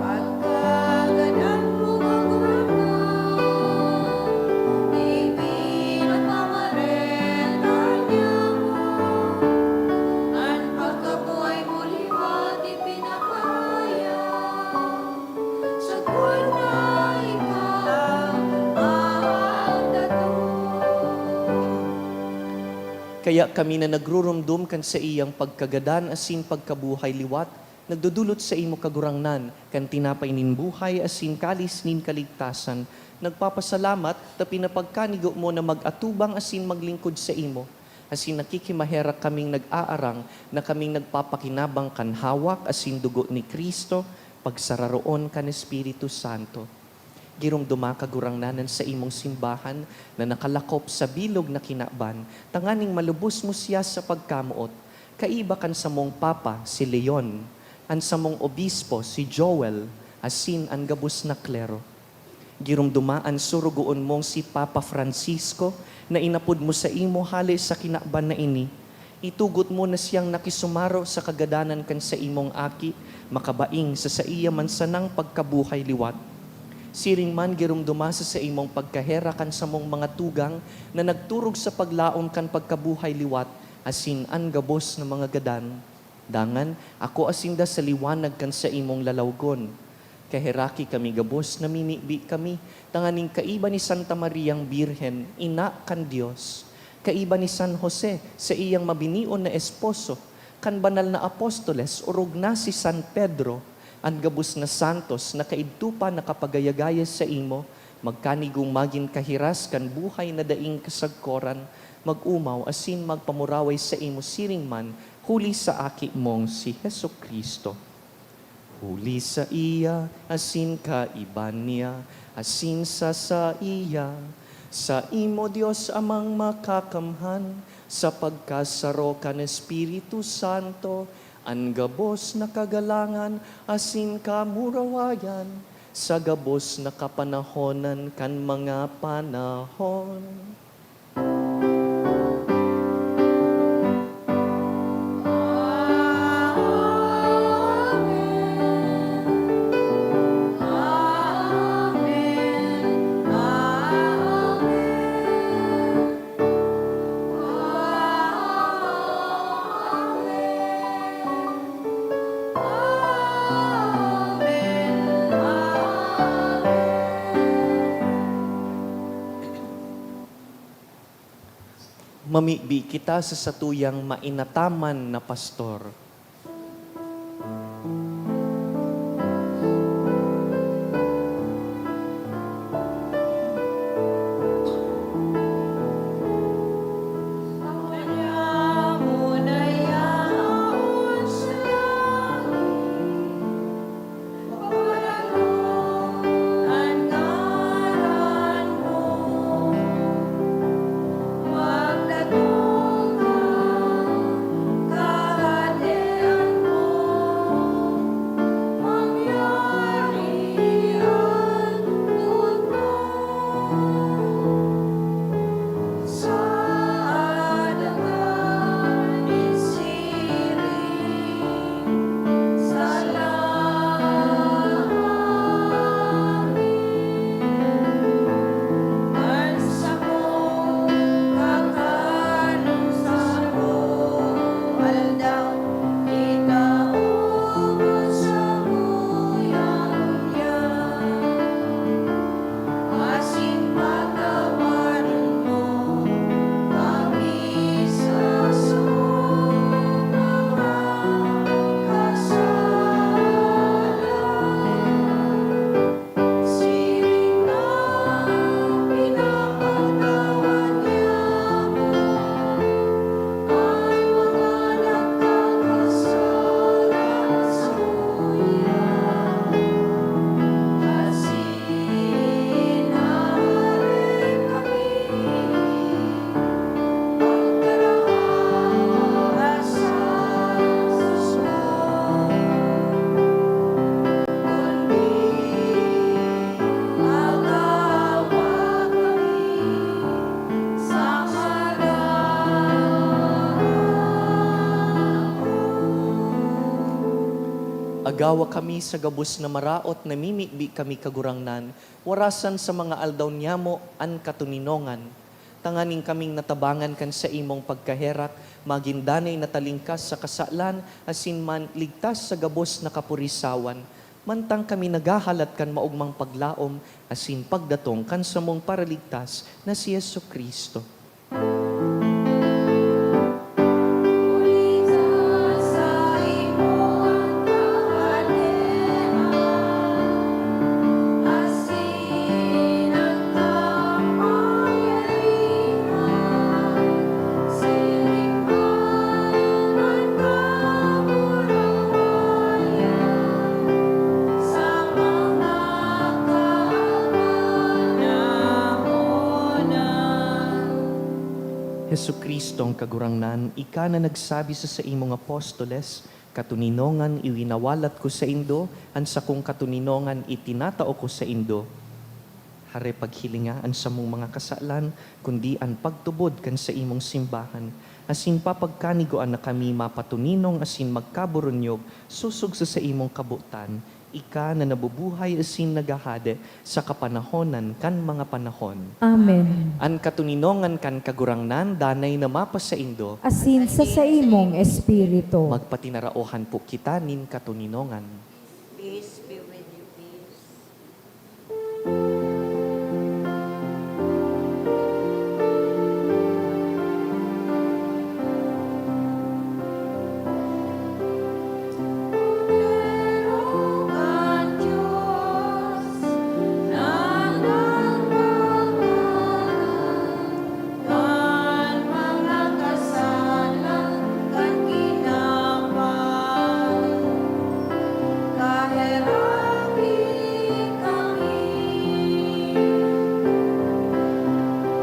An pagkagadan mo, Kagurangnan, ipinagmamareta niya mo. An pagkabuhay mo liwat ipinapahayag. Kaya kami na nagruromdom kan saiyang pagkagadan asin pagkabuhay liwat, nagdodolot saimo, Kagurangnan, kan tinapay nin buhay asin kalis nin kaligtasan, nagpapasalamat ta pinapagkanigo mo na mag-atubang asin maglingkod saimo. Asin nakikimaherak kaming nag-aarang na kaming nagpapakinabang kan hawak asin dugo ni Cristo, pagsararoon kan Espiritu Santo. Giromdoma, Kagurangnan, an saimong simbahan na nakalakop sa bilog na kinaban, tanganing malubos mo siya sa pagkamoot, kaiba kan samong Papa, si Leon, an samong Obispo, si Joel, asin an gabos na klero. Giromdoma an sorogoon mong si Papa Francisco na inapod mo saimo hale sa kinaban na ini. Itugot mo na siyang nakisumaro sa kagadanan kan saimong Aki, makabaing sa saiya man sanang pagkabuhay liwat. Siring man giromdoma sa saimong pagkaherak an samong mga tugang na nagturog sa paglaom kan pagkabuhay liwat asin an gabos na mga gadan. Dangan, akoa sinda sa liwanag kan saimong lalawgon. Kaheraki kami gabos, namimibi kami, tanganing kaiba ni Santa Mariang Birhen, Ina kan Dios, kaiba ni San Jose, saiyang mabinion na esposo, kan banal na apostoles, orog na si San Pedro, an gabos na santos na kaidto pa nakapagayagaya saimo, magkanigong magin kahiras kan buhay na daing kasagkoran, mag-omaw asin magpamuraway saimo siring man, huli sa Aki mong si Jesu-Cristo. Huli saiya, asin kaiba niya, asin sa saiya, saimo, Dios Amang Makakamhan, sa pagkasaro kan Espiritu Santo, an gabos na kagalangan asin kamurawayan, sa gabos na kapanahonan kan mga panahon. Mamibi kita sa satuyang mainataman na pastor. Agawa kami sa gabos na maraot, namimibi kami, Kagurangnan, warasan sa mga aldaw niyamo an katoninongan, tanganing kaming natabangan kan saimong pagkaherak, magin danay na talingkas sa kasalan asin man ligtas sa gabos na kapurisawan, mantang kami naghahalat kan maogmang paglaom asin pagdatong kan samong Paraligtas na si Jesu-Cristo. Jesu-Cristong Kagurangnan, ika na nagsabi sa saimong apostoles, "Katoninongan iwinawalat ko saindo, an sakong katoninongan itinatao ko saindo." Hare, paghilinga an samong mga kasalan, kundi an pagtubod kan saimong simbahan, asin papagkanigoan na kami mapatoninong asin magkaburunyog sosog sa saimong kabotan, ika na nabubuhay asin naghahade sa kapanahonan kan mga panahon. Amen. An katoninongan kan Kagurangnan danay na mapasaindo. Asin sa saimong espiritu. Magpatinaraohan po kita nin katoninongan. Peace be with you, peace. Kan mga kasalan kan kinaban, kaheraki kami.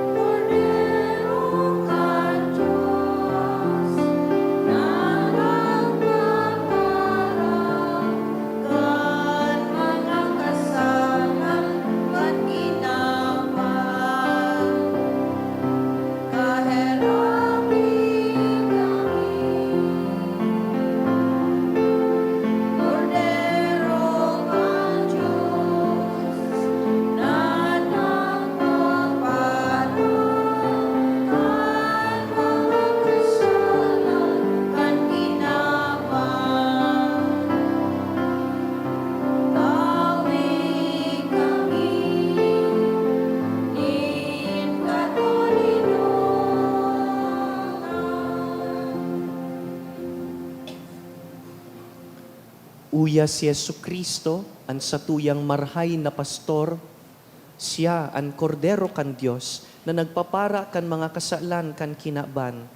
Kordero kan Dios, na nagpaparan kan mga kasalan kan kinaban, kaheraki kami. Kordero kan Dios, na nagpaparan kan mga kasalan kan kinaban. Tawi kami nin katoninongan. Uya si Jesu-Cristo, an satuyang marahay na pastor. Siya an Kordero kan Dios na nagpapara kan mga kasalan kan kinaban.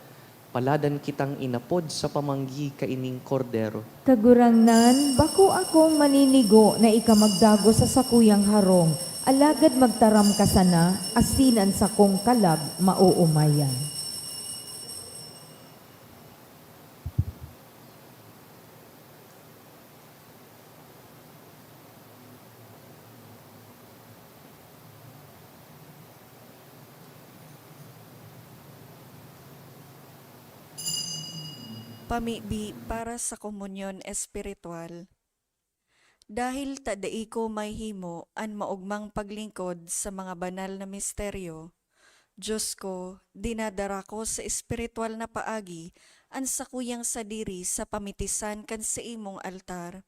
Paladan kitang inapod sa pamanggi kaining Kordero. Kagurangnan, bako akong maninigo na ika magdagos sa sakuyang harong, alagad magtaram ka sana, asin an sakong kalag maoomayan. Pamibi para sa komunyon espiritual. Dahil ta dai ko mahimo an maogmang paglingkod sa mga banal na misteryo, Dios ko, dinadara ko sa espiritual na paagi an sakuyang sadiri sa pamitisan kan saimong altar.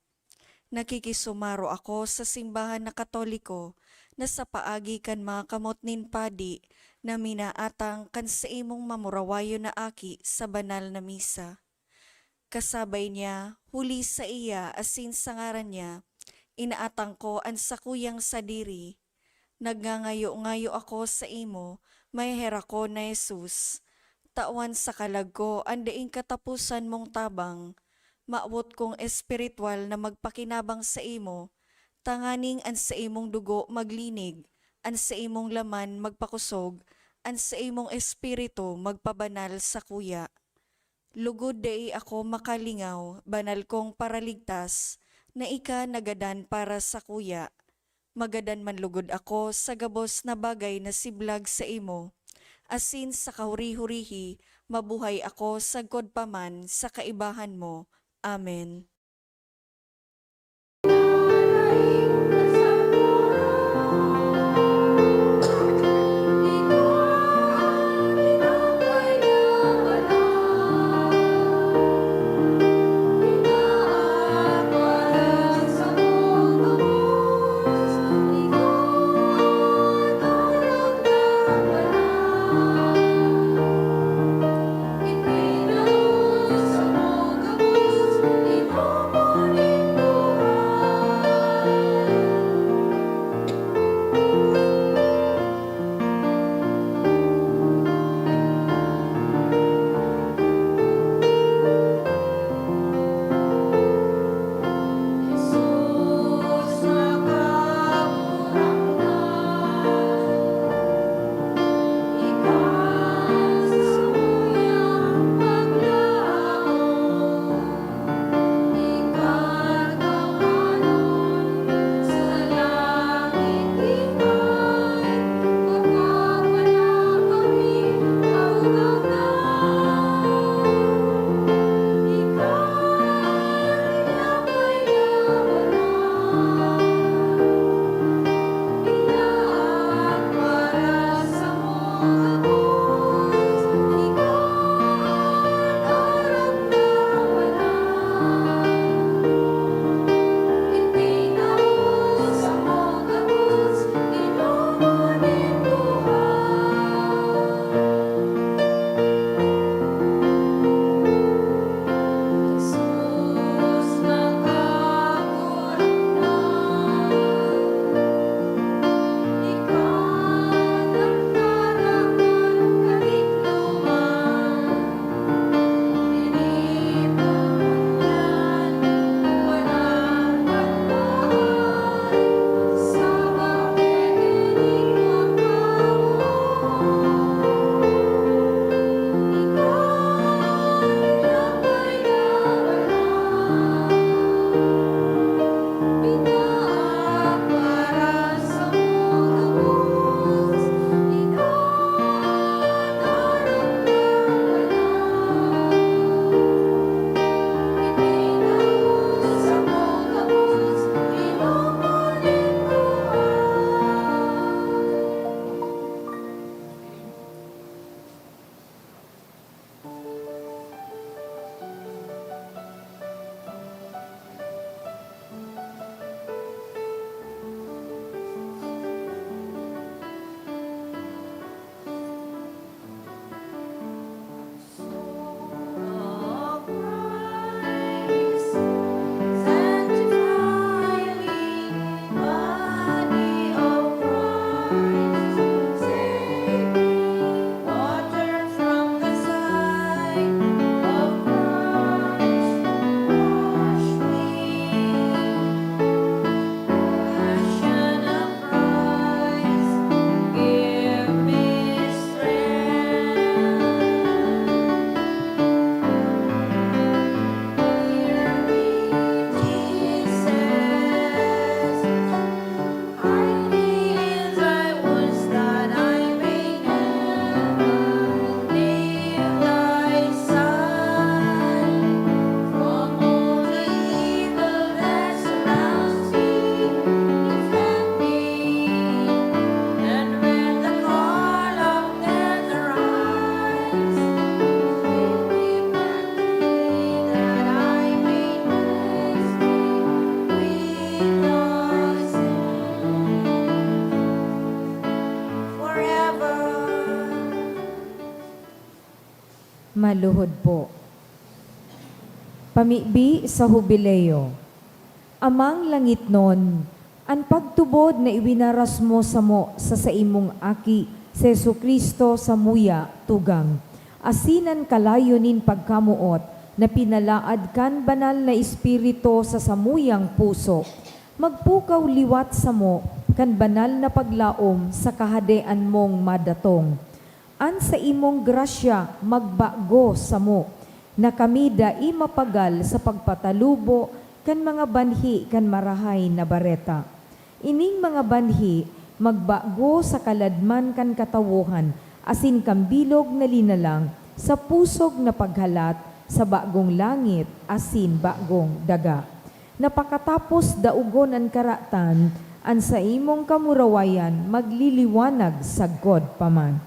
Nakikisumaro ako sa simbahan na Katoliko na sa paagi kan mga kamot nin padi na minaatang kan saimong mamurawayon na aki sa banal na misa. Kasabay niya, huli saiya asin sa ngaran niya, inaatang ko an sakuyang sadiri. Nagngangayo-ngayo ako saimo, maheherak ko na Jesus, tawan sa kalag ko an daing kataposan mong tabang. Mawot kong espiritual na magpakinabang saimo, tanganing an saimong dugo maglinig, an saimong laman magpakosog, an saimong espiritu magpabanal sakuya. Lugod dai ako makalingaw, banal kong Paraligtas, na ika nagadan para sakuya. Magadan man lugod ako sa gabos na bagay na siblag saimo, asin sa kahuri-hurihi mabuhay ako sagkod pa man sa kaibahan mo. Amen. Maluhod po. Pamibi sa Hubileo. Amang langitnon, an pagtubod na iwinaras mo samo sa saimong Aki, si Jesu-Cristo, samuya tugang, asin an kalayo nin pagkamoot na pinalaad kan Banal na Espiritu sa samuyang puso, magpukaw liwat samo kan banal na paglaom sa Kahadean mong madatong. An saimong grasya magbago samo, na kami dai mapagal sa pagpatalubo kan mga banhi kan Marahay na Bareta. Ining mga banhi magbago sa kaladman kan katawohan asin kan bilog na linalang sa pusog na paghalat sa bagong langit asin bagong daga, na pakatapos daogon an karatan, an saimong kamurawayan magliliwanag sagkod pa man.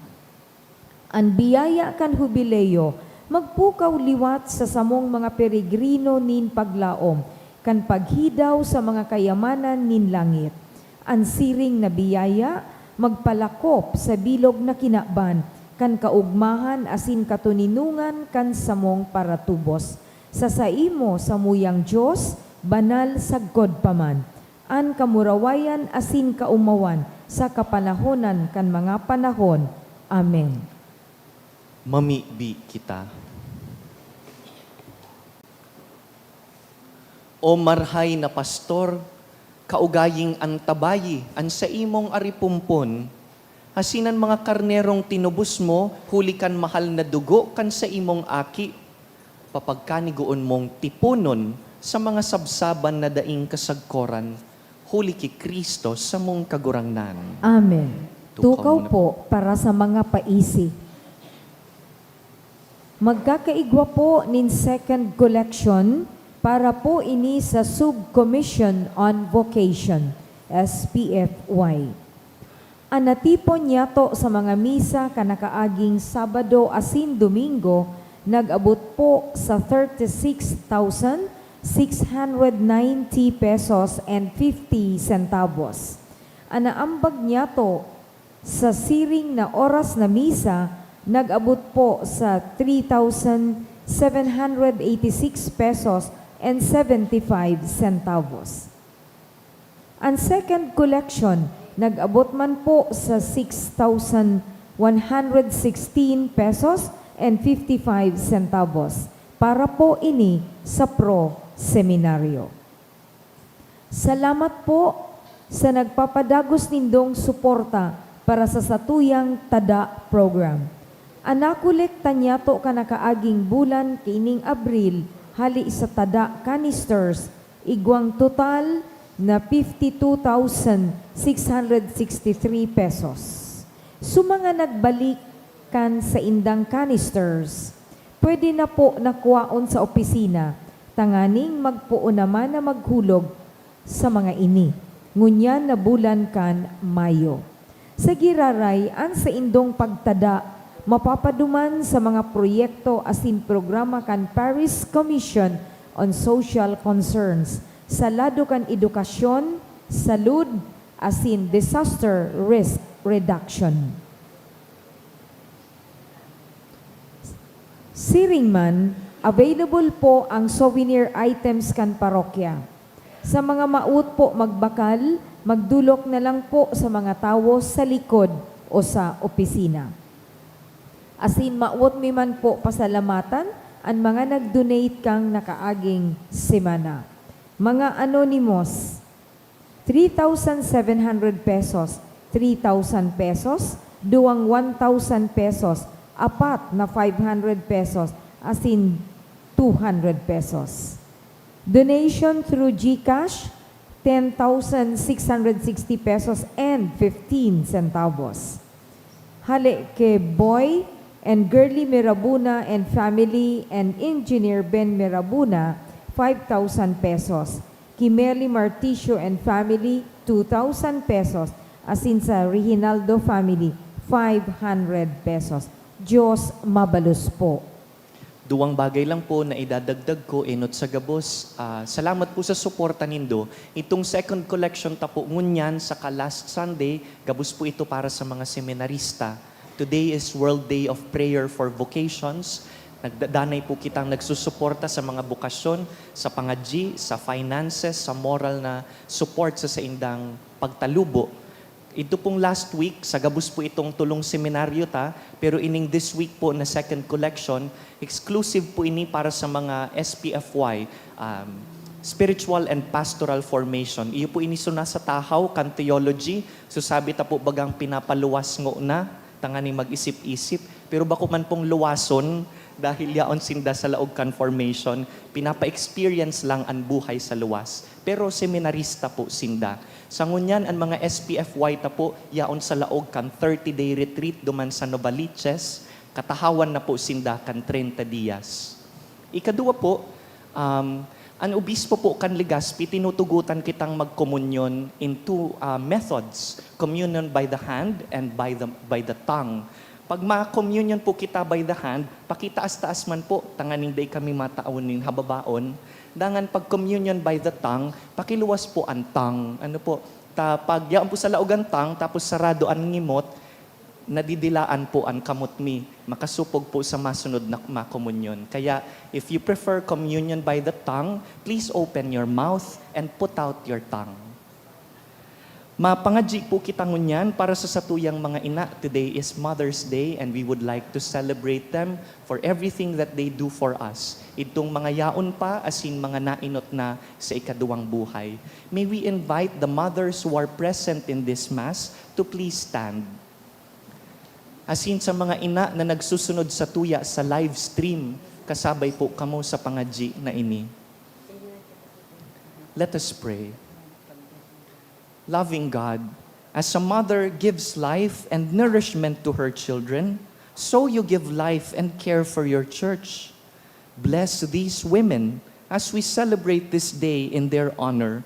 An biyaya kan Hubileo magpukaw liwat sa samong mga peregrino nin paglaom kan paghidaw sa mga kayamanan nin langit. An siring na biyaya magpalakop sa bilog na kinaban kan kaogmahan asin katoninongan kan samong paratubos. Sa saimo samuyang Dios, banal sagkod pa man, an kamurawayan asin kaomawan sa kapanahonan kan mga panahon. Amen. Mamibi kita. O Marahay na Pastor, kaugaying antabayi an saimong aripumpon, asin an mga karnerong tinubos mo huli kan mahal na dugo kan saimong Aki, papagkanigoon mong tiponon sa mga sabsaban na daing kasagkoran, huli ki Cristo samong Kagurangnan. Amen. Tukaw Tukaw muna po para sa mga paisi. Magkakaigwa po nin second collection para po ini sa Subcommission on Vocation, S P F Y. An natipon niyato sa mga misa kan nakaaging Sabado asin Domingo nag-abot po sa thirty-six thousand six hundred ninety pesos and fifty centavos. An naambag niyato sa siring na oras na misa nag-abot po sa three thousand seven hundred eighty-six pesos and seventy-five centavos. An second collection nag-abot man po sa six thousand one hundred sixteen pesos and fifty-five centavos para po ini sa Pro Seminario. Salamat po sa nagpapadagos nindong suporta para sa satuyang Tada program. An nakolekta niyato kan nakaaging bulan kaining Abril hale sa tada canisters, igwang total na fifty-two thousand six hundred sixty-three pesos. Sa mga nagbalik kan saindang canisters, pwede na po na kuwaon sa opisina, tanganing magpoon naman na maghulog sa mga ini, ngunyan na bulan kan Mayo. Sa giraray, an saindong pagtada mapapaduman sa mga proyekto asin programa kan Parish Commission on Social Concerns sa lado kan edukasyon, salud, asin disaster risk reduction. Siring man, available po ang souvenir items kan parokya. Sa mga mawot po magbakal, magdolok na lang po sa mga tawo sa likod o sa opisina. Asin mawot mi man po pasalamatan an mga nag-donate kan nakaaging semana. Mga anonymous, three thousand seven hundred pesos, three thousand pesos, duwang one thousand pesos, apat na five hundred pesos, asin two hundred pesos. Donation through GCash, ten thousand six hundred sixty pesos and fifteen centavos. Hale ki Boy and Girly Mirabuna and family and Engineer Ben Mirabuna, five thousand pesos. Ki Meli Marticio and family, two thousand pesos. Asin sa Reginaldo family, five hundred pesos. Diyos mabalos po. Duwang bagay lang po na idadagdag ko, enot sa gabos. Ah, salamat po sa suporta nindo. Itong second collection ta po ngunyan saka last Sunday, gabos po ito para sa mga seminarista. Today is World Day of Prayer for Vocations. Nagdadanay po kitang nagsusuporta sa mga bukasyon, sa pangadyi, sa finances, sa moral na support sa saindang pagtalubo. Ito pong last week, sa gabos po itong tulong seminaryo ta, pero ining this week po na second collection, exclusive po ini para sa mga S P F Y, um, Spiritual and Pastoral Formation. Iyo po ini so nasa tahaw kan theology, so sabi ta po bagang pinapaluwas ngona, tanganing mag-isip-isip, pero bako man pong luwason, dahil yaon sinda sa laog kan formation, pinapa-experience lang an buhay sa luwas. Pero seminarista po sinda. Sa ngunyan, an mga S P F Y ta po, yaon sa laog kan thirty-day retreat duman sa Novaliches, katahawan na po sinda kan treinta dias. Ikaduwa po, um, an obispo po kan Legazpi, tinutugutan kitang magkomunyon in two, uh, methods, communion by the hand and by the, by the tongue. Pag ma-communion po kita by the hand, pakitaas-taas man po, tanganing dai kami mataon nin hababaon. Dangan pag communion by the tongue, pakiluwas po an tongue. Ano po, ta, pag yaon po sa laog an tongue, tapos sarado an ngimot, nadidilaan po an kamot mi, makasopog po sa masunod na makomunyon. Kaya, if you prefer communion by the tongue, please open your mouth and put out your tongue. Mapangadyi po kita ngunyan para sa satuyang mga ina. Today is Mother's Day and we would like to celebrate them for everything that they do for us. Itong mga yaon pa asin mga nainot na sa ikaduwang buhay. May we invite the mothers who are present in this Mass to please stand. Asin sa mga ina na nagsusunod satuya sa live stream, kasabay po kamo sa pangadyi na ini. Let us pray. Loving God, as a mother gives life and nourishment to her children, so you give life and care for your church. Bless these women as we celebrate this day in their honor.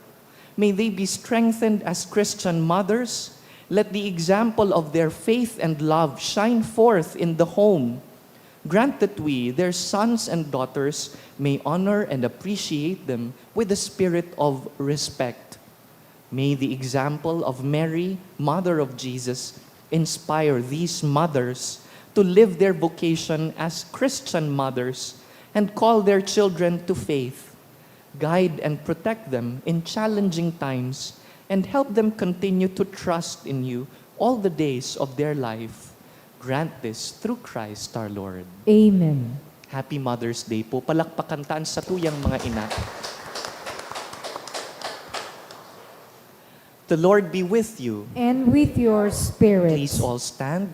May they be strengthened as Christian mothers. Let the example of their faith and love shine forth in the home. Grant that we, their sons and daughters, may honor and appreciate them with a spirit of respect. May the example of Mary, Mother of Jesus, inspire these mothers to live their vocation as Christian mothers and call their children to faith. Guide and protect them in challenging times and help them continue to trust in you all the days of their life. Grant this through Christ our Lord. Amen. Happy Mother's Day po. Palakpakan ta an satuyang mga ina. The Lord be with you. And with your spirit. Please all stand.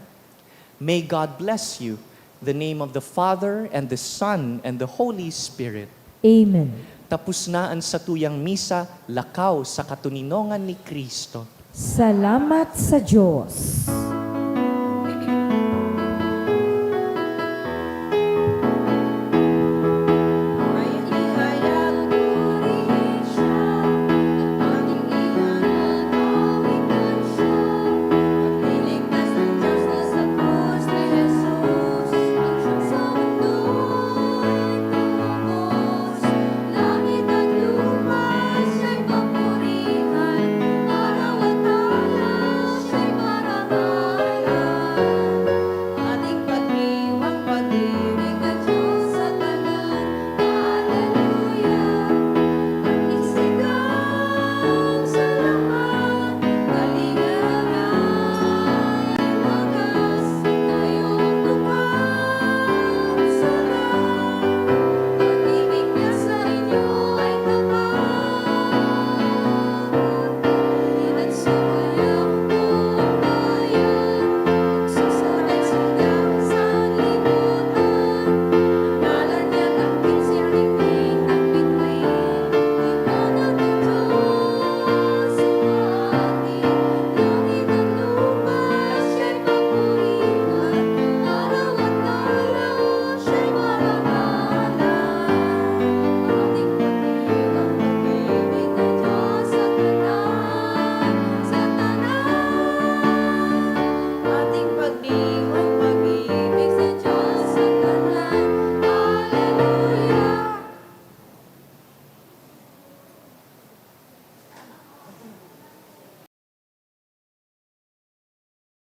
May God bless you. The name of the Father, and the Son, and the Holy Spirit. Amen. Tapos na an satuyang misa, lakaw sa katoninongan ni Cristo. Salamat sa Diyos.